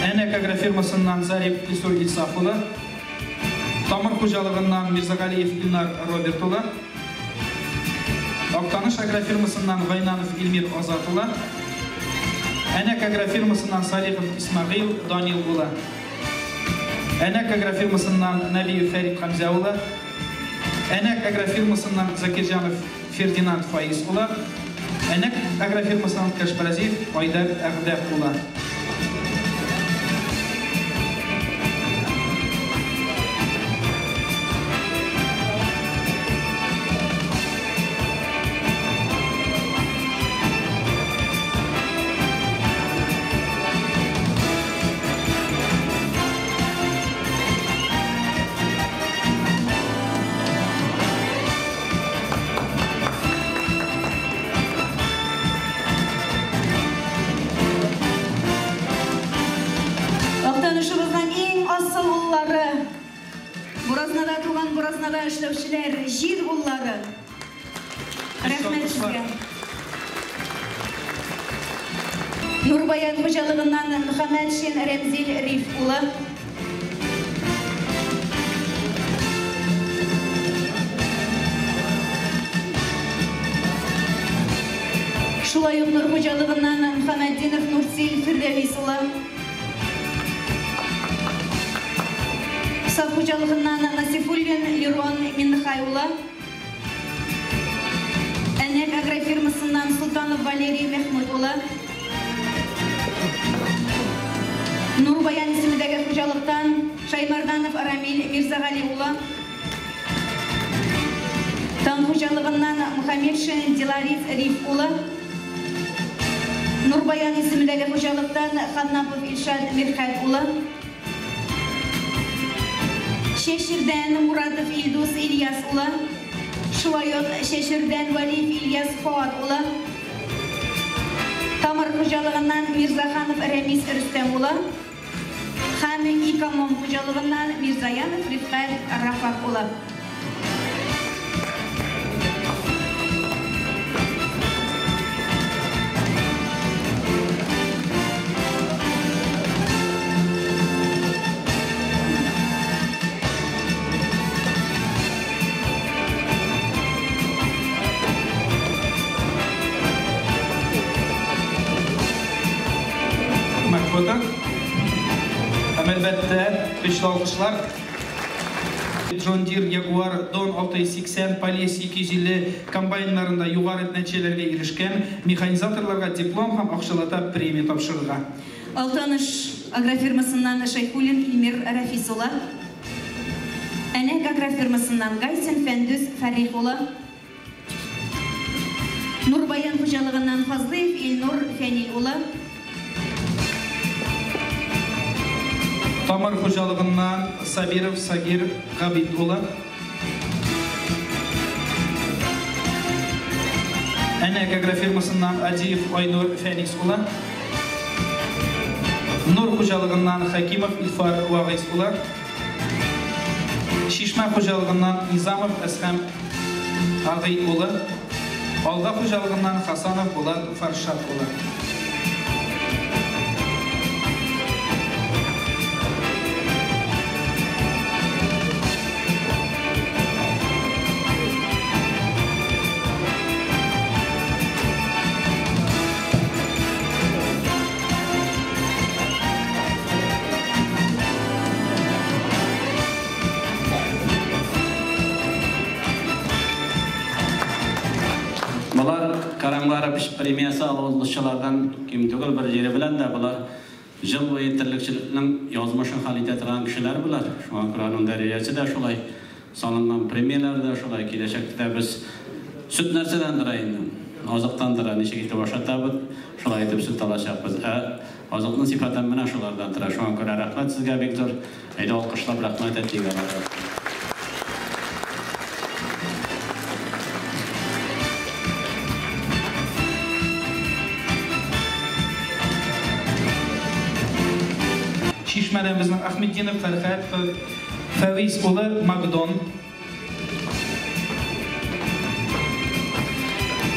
Әнәк агрофирмасыннан Зарипов Илсур Илсаф улы. Тамыр хуҗалыгыннан Мирзагалиев Илнар Роберт улы. Актаныш агрофирмасыннан Гайнанов Илмир Азат улы. Әнәк агрофирмасыннан Салихов Исмагыйл Данил улы. Әнәк агрофирмасыннан Нәбиев Фәрит Хәмзә улы. Әнәк агрофирмасыннан Закирҗанов Фердинанд Фаиз улы. Әнәк агрофирмасыннан Кәшбразиев Айдар Әгъдәп улы. Актанышыбызның иң асыл уллары, Буразнада туган Буразнада эшләүчеләр, җир уллары. Рәхмәт сезгә. Нурбаян хуҗалыгыннан Мөхәммәтшин Рәмзил Риф улы. Шулай ук Нур хуҗалыгыннан Мөхәммәтдинов Нурсил Фирдәвис улы. Саф хуҗалыгыннан Насифуллин Лерон Минхай улы. Әнәк агрофирмасыннан Султанов Валерий Мехмуд улы. Нурбаян исемендәге хуҗалыктан Шаймарданов Рамиль Мирзагали улы. Таң хуҗалыгыннан Мухаммедшин Диларис Риф улы. Нурбаян исемендәге хуҗалыктан Ханнапов Илшат Мирхәт улы. Шеширдән Муратов Илдус Ильяс улы. Шулай ук Шеширдән Валиев Ильяс Фуат улы. Тамыр хуҗалыгыннан Мирзаханов Рәмис Рөстәм улы. Һәм Икомом хуҗалыгыннан Мирзаянов Рифкать Рафак улы. Фото. Һәм әлбәттә, көчле алкышлар. John Deere Jaguar Don 680 Полесье 250 комбайннарында югары нәтиҗәләргә ирешкән механизаторларга диплом һәм акчалата премия тапшырырга. Алтаныш агрофирмасыннан Шәйхуллин Илмир Рафис улы. Әнәк агрофирмасыннан Гайсин Фәндүс Фәрих улы. Нурбаян хуҗалыгыннан Фазлыев Илнур Фәнил улы. Тамыр хуҗалыгыннан Сабиров Сагир Габит улы. Әнәк агрофирмасыннан Адиев Айнур Фәнис улы. Нур хуҗалыгыннан Хакимов Илфар Вагыйз улы. Шишмә хуҗалыгыннан Низамов Әсхәм Агый улы. Алга хуҗалыгыннан Хасанов Булат Фаршат улы. Болар Караңгы премиясе алучылардан ким түгел, бер җире белән дә болар җыл буе терлекчелекнең язмышын хәл итә торган кешеләр болар. Шуңа күрә аның дәрәҗәсе дә шулай, салынган премияләр дә шулай. Киләчәктә без сөт нәрсәдән тора инде? Азыктан тора, ничек итеп ашатабыз, шулай итеп сөт алачакбыз. Ә азыкның сыйфаты менә шулардан тора. Шуңа күрә рәхмәт сезгә бик зур. Әйдә алкышлап рәхмәт әйтик аларга. Шишмәдән безнең Ахметдинов Фәрхәт Фәвиз улы Магдон.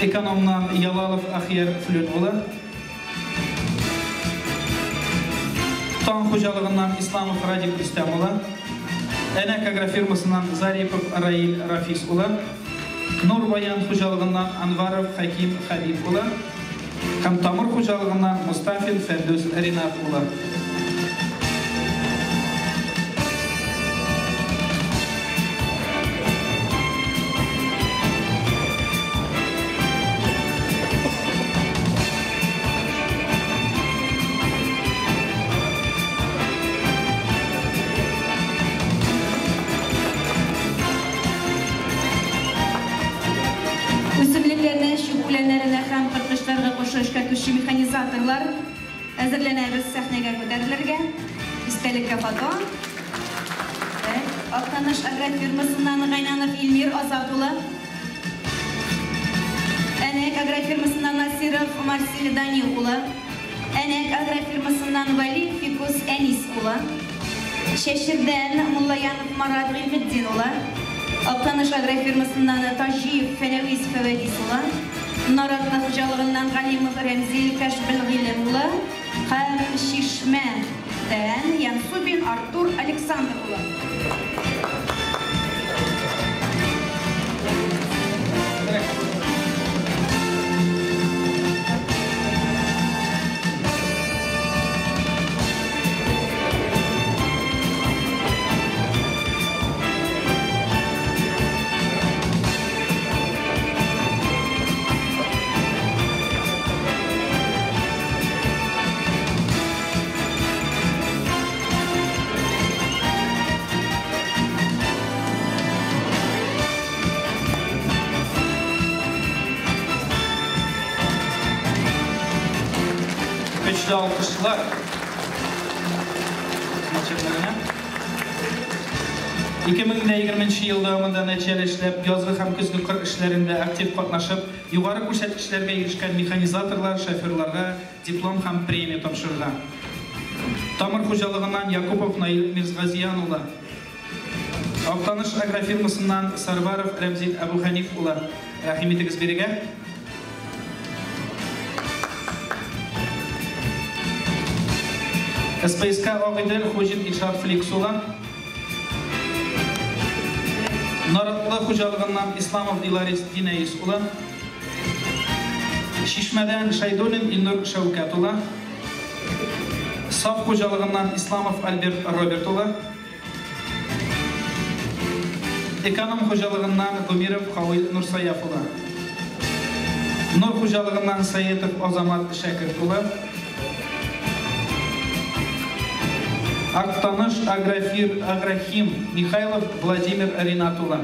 Экономнан Ялалов Ахияр Флүн улы. Таң хуҗалыгыннан Исламов Радик Рөстәм улы, Әнәк агрофирмасыннан Зарипов Раил Рафис улы, Нур Баян хуҗалыгыннан Анваров Хәким Хәбиб улы һәм Тамыр хуҗалыгыннан Мустафин Фәрдүс Ринат улы. Үсемлекләрне чүп үләннәренә һәм корткычларга каршы эшкәртүче механизаторлар әзерләнәбез сәхнәгә күтәрелергә. Истәлеккә фото. Актаныш агрофирмасыннан Гайнанов Илмир Азат улы. Әнәк агрофирмасыннан Насиров Марсиль Данил улы. Әнәк агрофирмасыннан Валиев Фикус Әнис улы. Шәшердән Муллаянов Марат Гыйльметдин улы. Актаныш агрофирмасыннан Таҗиев Фәнәвис Фәвәдис улы. Наратлы хуҗалыгыннан Галимов Рәмзил Кәшбелгыйлем улы һәм Шишмәдән Янсубин Артур Александр улы. Көчле алкышлар хезмәтчәннәренә. 2020 ел дәвамында нәтиҗәле эшләп, язгы һәм көзге кыр эшләрендә актив катнашып, югары күрсәткечләргә ирешкән механизаторлар, шоферларга диплом һәм премия тапшырыла. Тамыр хуҗалыгыннан Якупов Наил Мирзгазиян улы. Актаныш агрофирмасыннан Сарваров Рәмзил Әбүхәниф улы. Рәхим итегез бирегә. СПСК Агыйдел Хуҗин Илшат Фликс улы. Наратлы хуҗалыгыннан Исламов Диларис Динәис улы. Шишмәдән Шайдуллин Илнур Шәүкәт улы. Саф хуҗалыгыннан Исламов Альберт Роберт улы. Эконом хуҗалыгыннан Гумиров Хавил Нурсаяф улы. Нур хуҗалыгыннан Саетов Азамат Шәкерт улы. Актаныш Агрохим Михайлов Владимир Ринат улы.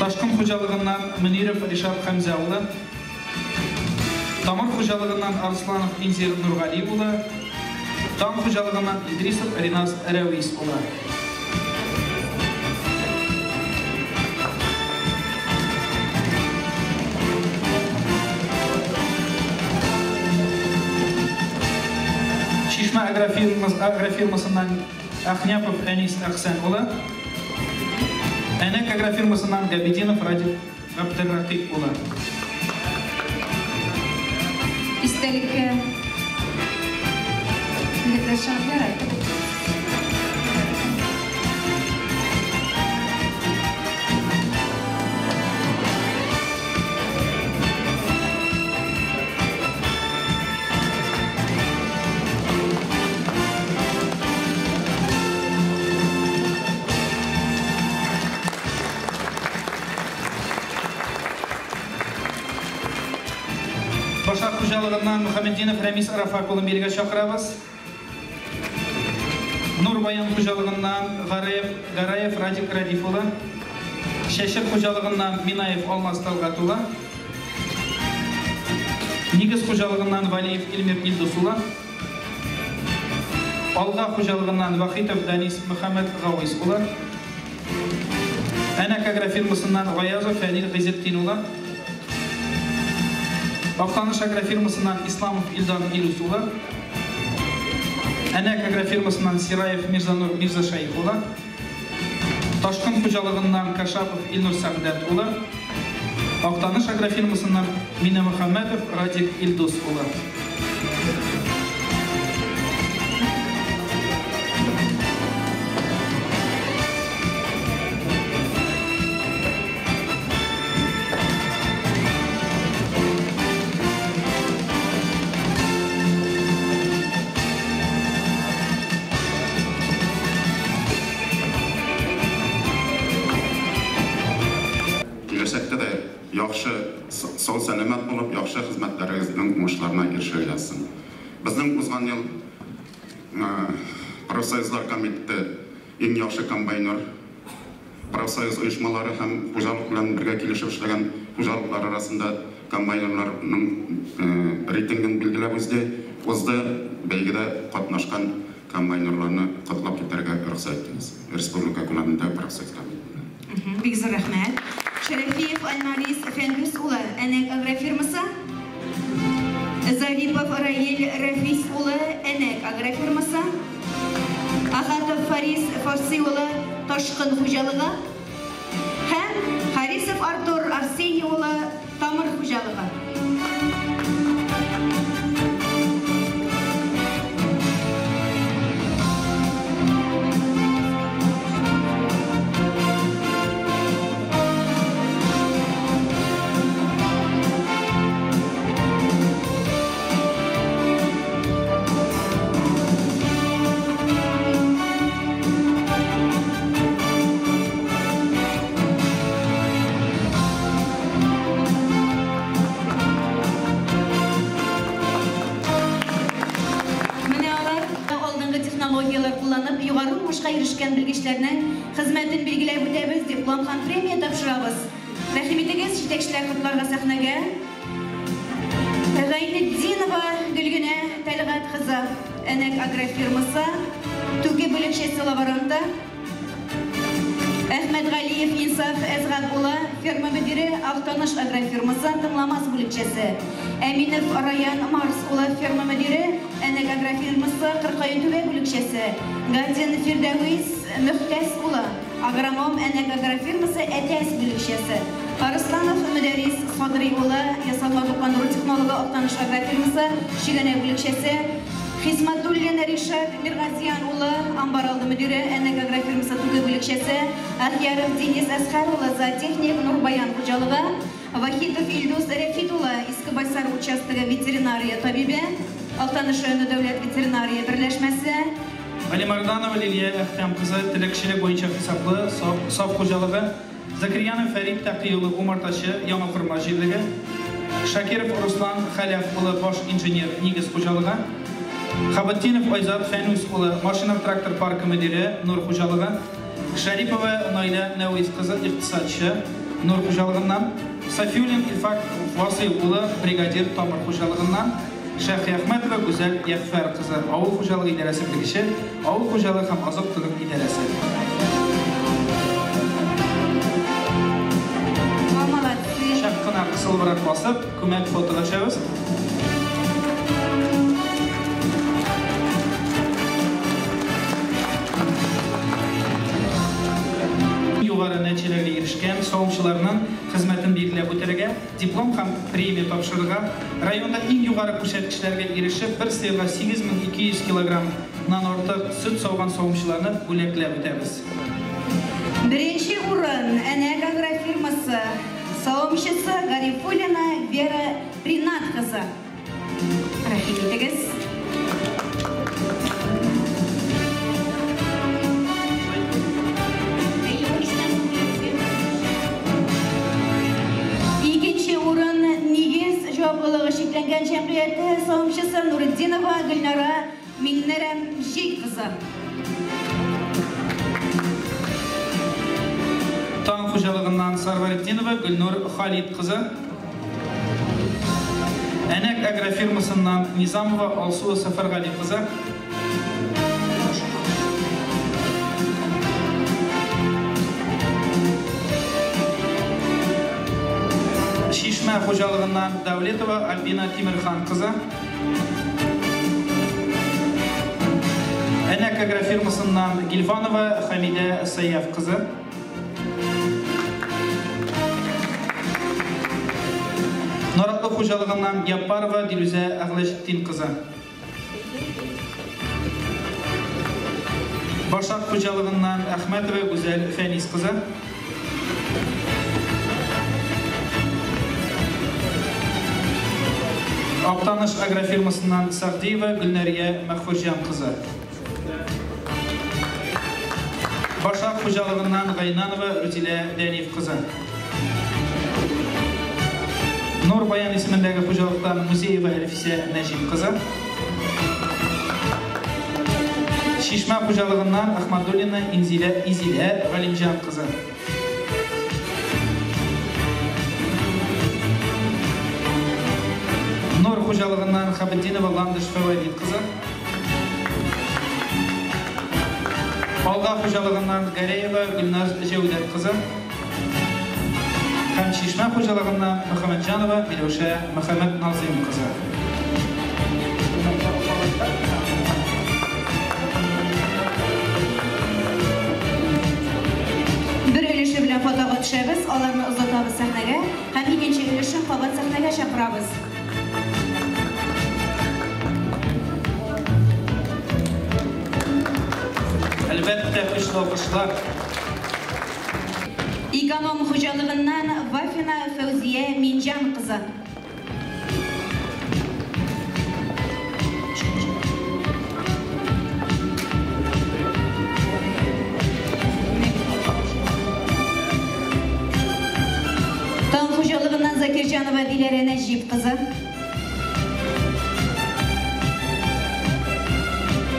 Ташкын хуҗалыгыннан Мөниров Ришат Хәмзә улы. Тамыр хуҗалыгыннан Арсланов Инзир Нургали улы. Таң хуҗалыгыннан Идрисов Ринас Рәвис улы. Чишмә агрофирмасыннан Ахняпов Әнис Әхсән улы. Әнәк агрофирмасыннан Габидинов Радик Габдерракип улы. Истәлеккә егетләр чыгып ярай. Башак хуҗалыгыннан Мөхәммәтдинов Рәмис Рафак улын бирегә чакырабыз. Нур Баян хуҗалыгыннан Гараев Радик Радиф улы. Шәшер хуҗалыгыннан Минаев Алмаз Талгат улы. Нигез хуҗалыгыннан Валиев Илмир Илдус улы. Алга хуҗалыгыннан Вахитов Данис Мөхәммәт Гавис улы. Әнәк агрофирмасыннан Гаязов Фәнил Гыйзетдин улы. Актаныш агрофирмасыннан Исламов Илдан Илүс улы. Әнәк агрофирмасыннан Сираев Мирзанур Мирзашаев улы. Ташкын хуҗалыгыннан Кашапов Илнур Сәгъдәт улы. Актаныш агрофирмасыннан Минемөхәммәтов Радик Илдус улы. булып, яхшы хезмәтләрегезнең уңышларына ирешергә язсын. Безнең узган ел профсоюзлар комитеты иң яхшы комбайнер профсоюз оешмалары һәм хуҗалык белән бергә килешеп эшләгән хуҗалыклар арасында комбайнерларның рейтингын билгеләп узды. Бәйгедә катнашкан комбайнерларны котлап китәргә рөхсәт итегез. Республика күләмендә профсоюз комитетына. Бик зур рәхмәт. Шәрәфиев Альмарис Фәндүс улы, Әнәк агрофирмасы. Зарипов Раил Рәфис улы, Әнәк агрофирмасы. Ахатов Фарис Фарси улы, Ташкын хуҗалыгы. Һәм Харисов Артур Арсений улы, Тамыр хуҗалыгы. Ирешкән белгечләрнең хезмәтен билгеләп үтәбез, диплом һәм премия тапшырабыз. Рәхим итегез, җитәкчеләр котларга сәхнәгә. Гайнетдинова Гөлгенә Тәлгать кызы, Әнәк агрофирмасы, Түке бүлекчәсе лаборанты. Әхмәтгалиев Инсаф Әзгать улы, ферма мөдире, Актаныш агрофирмасы, Тыңламас бүлекчәсе. Әминов Раян Марс улы, ферма мөдире, Әнәк агрофирмасы, Кыркаен түбә бүлекчәсе. Гатин Фирдәвис Мөхтәс улы, агроном, Әнәк агрофирмасы, Әтәс бүлекчәсе. Арысланов Мөдәрис Садри улы, ясалма тукландыру технологы, Актаныш агрофирмасы, Шигәнә бүлекчәсе. Хисматуллин Ришат Миргазиян улы, амбар алды мөдире, Әнәк агрофирмасы, Түге бүлекчәсе. Ахияров Денис Әсхәр улы, зоотехник, Нурбаян хуҗалыгы. Вахитов Илдус Рәфит улы, Иске Байсар участогы ветеринария табибе, Актаныш районы дәүләт ветеринария берләшмәсе. Галимарданова Лилия Әхтәм кызы, телекчелек буенча хисаплы, саф хуҗалыгы. Закирьянов Фәрит Тәкый улы, умартачы, Яңа Курма җирлеге. Шакиров Руслан Хәләф улы, баш инженер, Нигез хуҗалыгы. Хабатдинов Айзат Фәнүс улы, машина трактор паркы мөдире, Нур хуҗалыгы. Шәрипова Наилә Нәвиз кызы, икътисадчы, Нур хуҗалыгыннан. Сафиуллин Илфак Васыйл улы, бригадир, Тамыр хуҗалыгыннан. Шәхи Әхмәтова Гүзәл Ягъфәр кызы, авыл хуҗалыгы идарәсе белгече, авыл хуҗалыгы һәм азык-төлек идарәсе. Чак кына кысылыбрак басып, күмәк фотога төшәбез. Югары нәтиҗәләргә ирешкән савымчыларның хезмәтен билгеләп үтәргә, диплом һәм премия тапшырырга, районда иң югары күрсәткечләргә ирешеп, бер сыерга 8200 килограммнан артык сөт сауган савымчыларны бүләкләп үтәбез. Беренче урын Әнәк агрофирмасы савымчысы Гарифуллина Вера Ринат кызы. Рәхим итегез. Икенче урын Нигез җаваплылыгы чикләнгән җәмгыяте савымчысы Нуретдинова Гөлнара Миңнәрәмҗи кызы. Таң хуҗалыгыннан Сарваретдинова Гөлнур Халит кызы. Әнәк агрофирмасыннан Низамова Алсу Сафаргали кызы. Шишмә хуҗалыгыннан Давлетова Альбина Тимерхан кызы. Әнәк агрофирмасыннан Гильфанова Хамидә Саяф кызы. Наратлы хуҗалыгыннан Яппарова Дилүзә Әгъләҗетдин кызы. Башак хуҗалыгыннан Әхмәтова Гүзәл Фәнис кызы. Актаныш агрофирмасыннан Сагдиева Гөлнәрия Мәхфүрҗан кызы. Башак хуҗалыгыннан Гайнанова Рүзилә Дәниф кызы. Нур Баян исемендәге хуҗалыктан Музеева Әлфисә Нәҗип кызы. Чишмә хуҗалыгыннан Ахмадуллина Инзилә Изилә Галимҗан кызы. Нур хуҗалыгыннан Хабетдинова Ландыш Фәвәлид кызы. Алга хуҗалыгыннан Гәрәева Гөлназ Җәүдәт кызы. Һәм Чишмә хуҗалыгыннан Мөхәммәтҗанова Миләүшә Мөхәммәт Назыйм кызы. Бер өлеше белән фотога төшәбез, аларны озатабыз сәхнәгә һәм икенче өлешен кабат сәхнәгә чакырабыз. Әлбәттә, көчле алкышлар. Эконом хуҗалыгыннан Вафина Фәүзия Минҗан кызы. Таң хуҗалыгыннан Закирҗанова Диләрә Нәҗип кызы.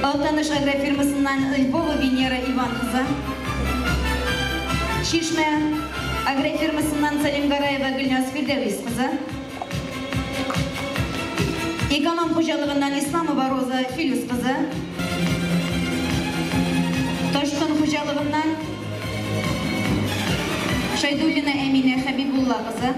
Актаныш агрофирмасыннан Львова Венера Иван кызы. Чишмә агрофирмасыннан Салимгараева Гөлназ Фирдәвис кызы. Эконом хуҗалыгыннан Исламова Роза Филюс кызы. Ташкын хуҗалыгыннан Шайдуллина Әминә Хәбибулла кызы.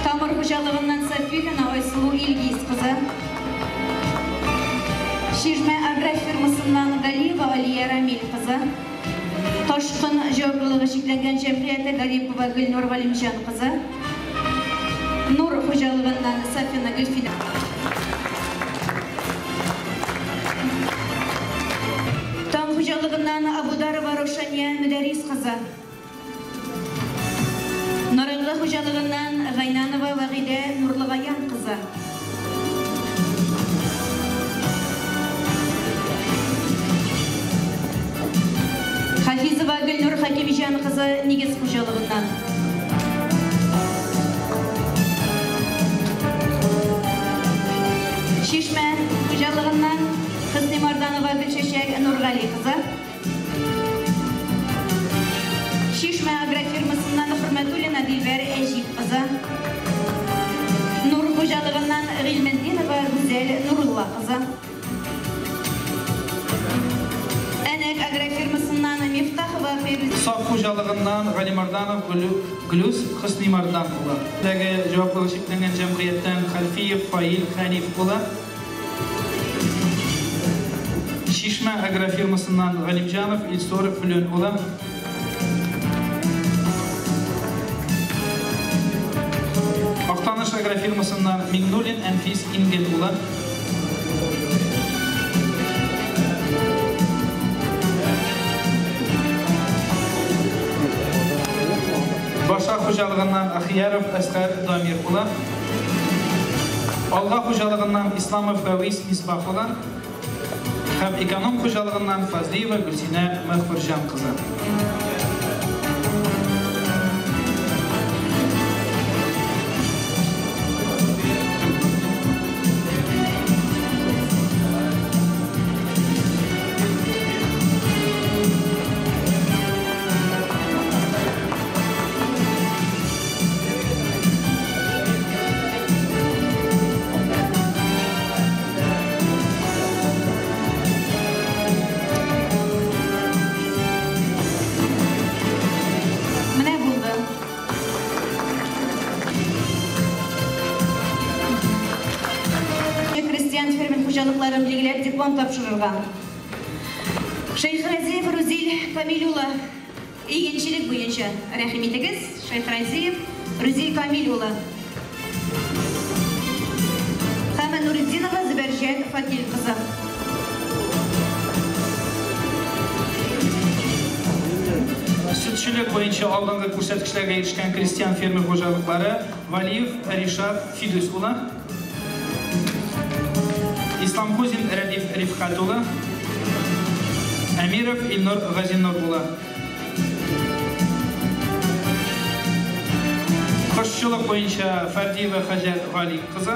Тамыр хуҗалыгыннан Сафилина Айсылу Илгиз кызы. Чишмә агрофирмасыннан Галиева Алия Рамиль кызы. Ташкын җаваплылыгы чикләнгән җәмгыяте Гарипова Гөлнур Галимҗан кызы. Нур хуҗалыгыннан Сафина Гөлфинә. Таң хуҗалыгыннан Абударова Рушания Мөдәрис кызы. Нарынлы хуҗалыгыннан Гайнанова Вагидә Нурлыгаян кызы. Хафизова Гөлнур Хакимҗан кызы Нигез хуҗалыгыннан. Чишмә хуҗалыгыннан Хөснимарданова Гөлчәчәк Нургали кызы. Чишмә агрофирмасыннан Хөрмәтуллина Дилбәр Әҗип кызы. Нур хуҗалыгыннан Гыйльметдинова Гүзәл Нурулла кызы. Әнәк агрофирмасыннан Мифтахова Фирүзә. Саф хуҗалыгыннан Галимарданов Гөлүс Хөснимардан улы. Дәге җаваплылыгы чикләнгән җәмгыятьтән Хәлфиев Фаил Хәниф улы. Чишмә агрофирмасыннан Галимҗанов Илсур Флүн улы. Актаныш агрофирмасыннан Миңнуллин Әнфис Ингел улы. Баша хуҗалыгыннан Ахияров Әсхәр Дамир улы. Алга хуҗалыгыннан Исламов Фәвис Мисбах улы. Һәм эконом хуҗалыгыннан Фазлиева Гөлсинә Мәгъфурҗан кызы. Хуҗалыкларын билгеләп диплом тапшырырга. Шәйхразиев Рузил Камил улы игенчелек буенча рәхим итегез. Шәйхразиев Рузил Камил улы. Һәм Нуретдинова Зөбәрҗәт Фатил кызы. Сөтчелек буенча алдынгы күрсәткечләргә ирешкән крестьян фермер хуҗалыклары Валиев Ришат Фидус улы. Исламхузин Рәдиф Рифхат улы. Әмиров Илнур Газинур улы. Кошчылык буенча Фәрдиева Хаҗәр Гали кызы,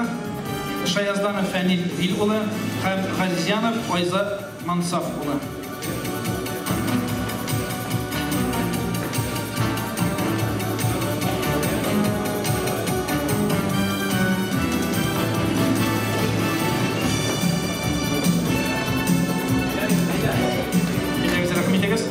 Шаязданов Фәнил Вил улы һәм Газизянов Айзат Мансаф улы. Әйдәгез, рәхим итегез.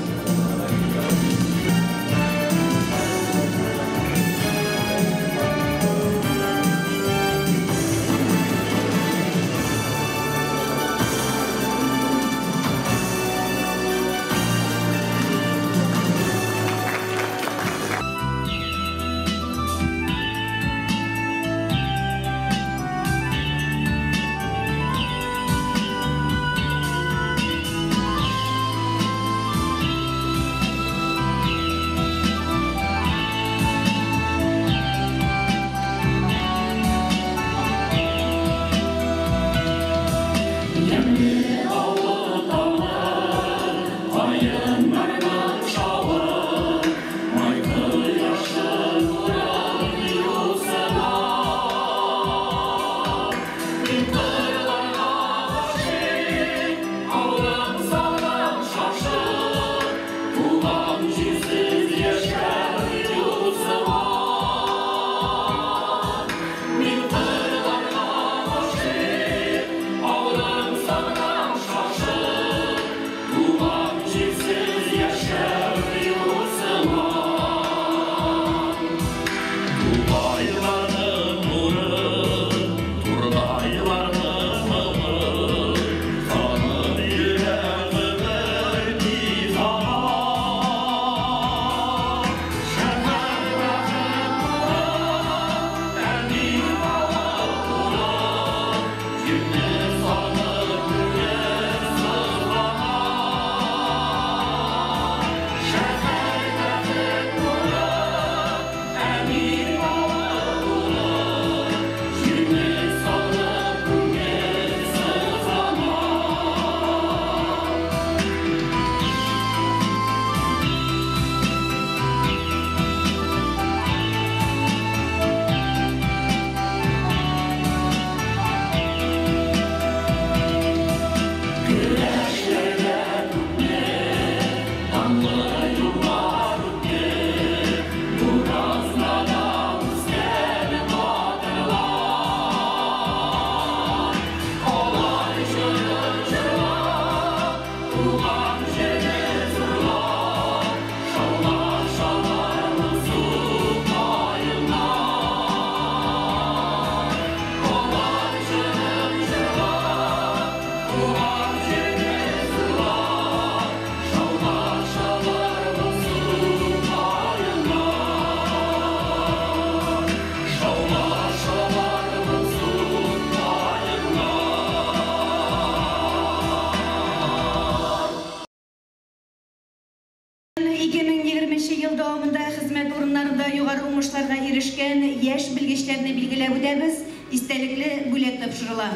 Ел дәвамында хезмәт урыннарында югары уңышларга ирешкән яшь белгечләрне билгеләп үтәбез, истәлекле бүләк тапшырыла.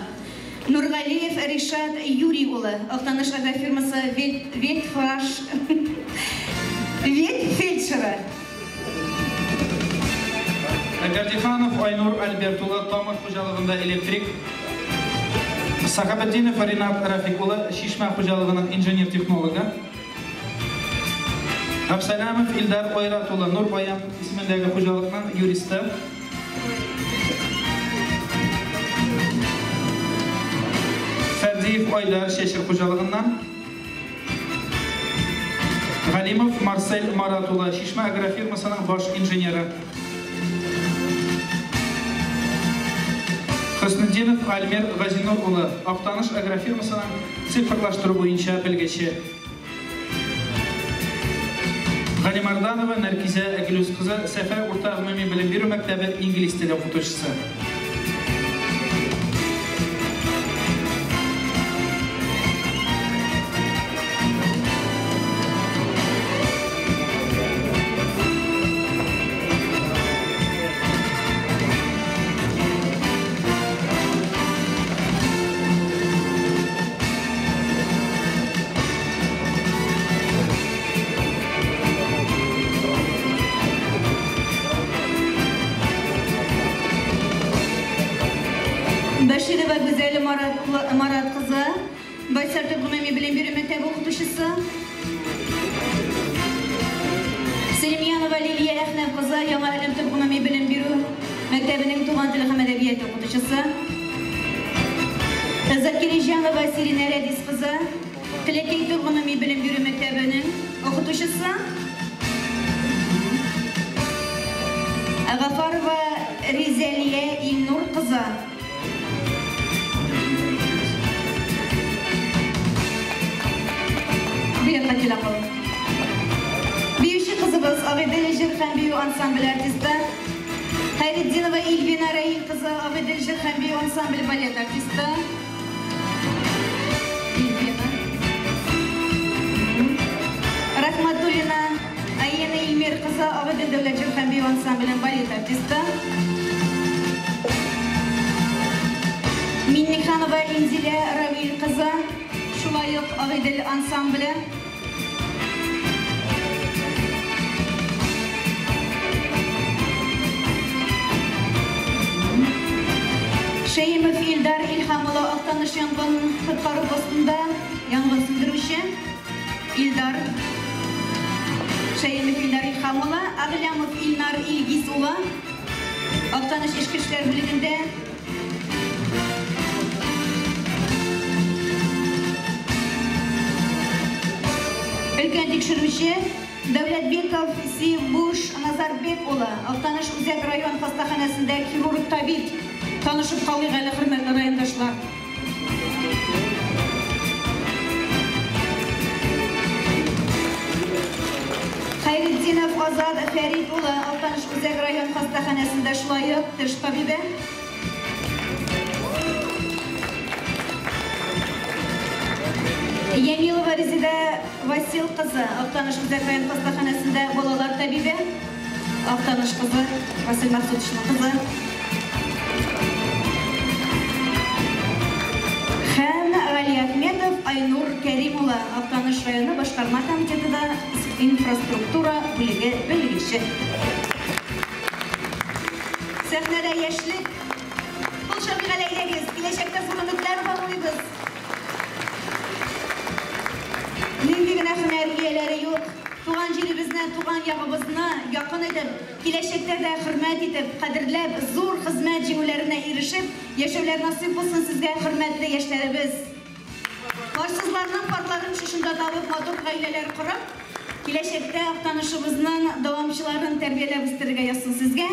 Нургалиев Ришат Юрий улы, Актаныш агрофирмасы ветфельдшеры. Гардиханов Айнур Альберт улы, Тамыр хуҗалыгында электрик. Сахабетдинов Ринат Рафик улы, Чишмә хуҗалыгының инженер-технологы. Абсалямов Илдар Айрат улы, Нур Баян исемендәге хуҗалыкның юристы. Фәрдиев Айдар Чәчер хуҗалыгыннан. Галимов Марсель Марат улы, Чишмә агрофирмасының баш инженеры. Хөснетдинов Альмир Газинур улы, Актаныш агрофирмасының цифрлаштыру буенча белгече. Галимарданова Нәркизә Әгелүз кызы, Сәфәр урта гомуми белем бирү мәктәбе инглиз теле укытучысы. Рәшидова Гүзәл Марат кызы, Байсар төп гомуми белем бирү мәктәбе укытучысы. Селимьянова Лилия Әхнәф кызы, Яңа Әлем төп гомуми белем бирү мәктәбенең туган теле һәм әдәбияты укытучысы. Закириҗанова Сиринә Рәдис кызы, Теләкәй төп гомуми белем бирү мәктәбенең укытучысы. Гафарова Ризәлия Илнур кызы. Бу якка килә калып. Биюче кызыбыз Агыйдел җыр һәм бию ансамбле артисты. Хәйретдинова Ильвина Раил кызы, Агыйдел җыр һәм бию ансамбле балет артисты. Ильвина. Рахматуллина Аена Илмир кызы, Агыйдел дәүләт җыр һәм бию ансамбленең балет артисты. Миннеханова Инзилә Равил кызы, шулай ук Агыйдел ансамбле. Шәемов Илдар Илһам улы, Актаныш янгын коткару постында янгын сүндерүче. Илдар Шәемов Илдар Илһам улы, Аглямов Илнар Илгиз улы, Актаныш эчке эшләр бүлегендә. Өлкән тикшерүче Дәүләтбеков Сибуш Назарбек улы, Актаныш үзәк район хастаханәсендә хирург табиб. Танышып калыйк әле, хөрмәтле райондашлар. Хәйретдинов Азат Фәрит улы, Актаныш үзәк район хастаханәсендә шулай ук теш табибе. Ямилова Резида Васил кызы, Актаныш үзәк район хастаханәсендә балалар табибе. Актаныш кызы, Васил Максутовичның кызы. Һәм Галиахметов Айнур Кәрим улы, Актаныш районы башкарма комитетында инфраструктура бүлеге белгече. Сәхнәдә яшьлек. Кул чабыйк әле, әйдәгез, киләчәктә зур өметләр баглыйбыз. Нинди генә һөнәр ияләре юк. Туган җиребезне, туган ягыбызны якын итеп, киләчәктә дә хөрмәт итеп, кадерләп, зур хезмәт җиңүләренә ирешеп, яшәүләр насыйп булсын сезгә, хөрмәтле яшьләребез. Парсызларның парларын шушында табып, матур гаиләләр корып, киләчәктә Актанышыбызның дәвамчыларын тәрбияләп үстерергә язсын сезгә.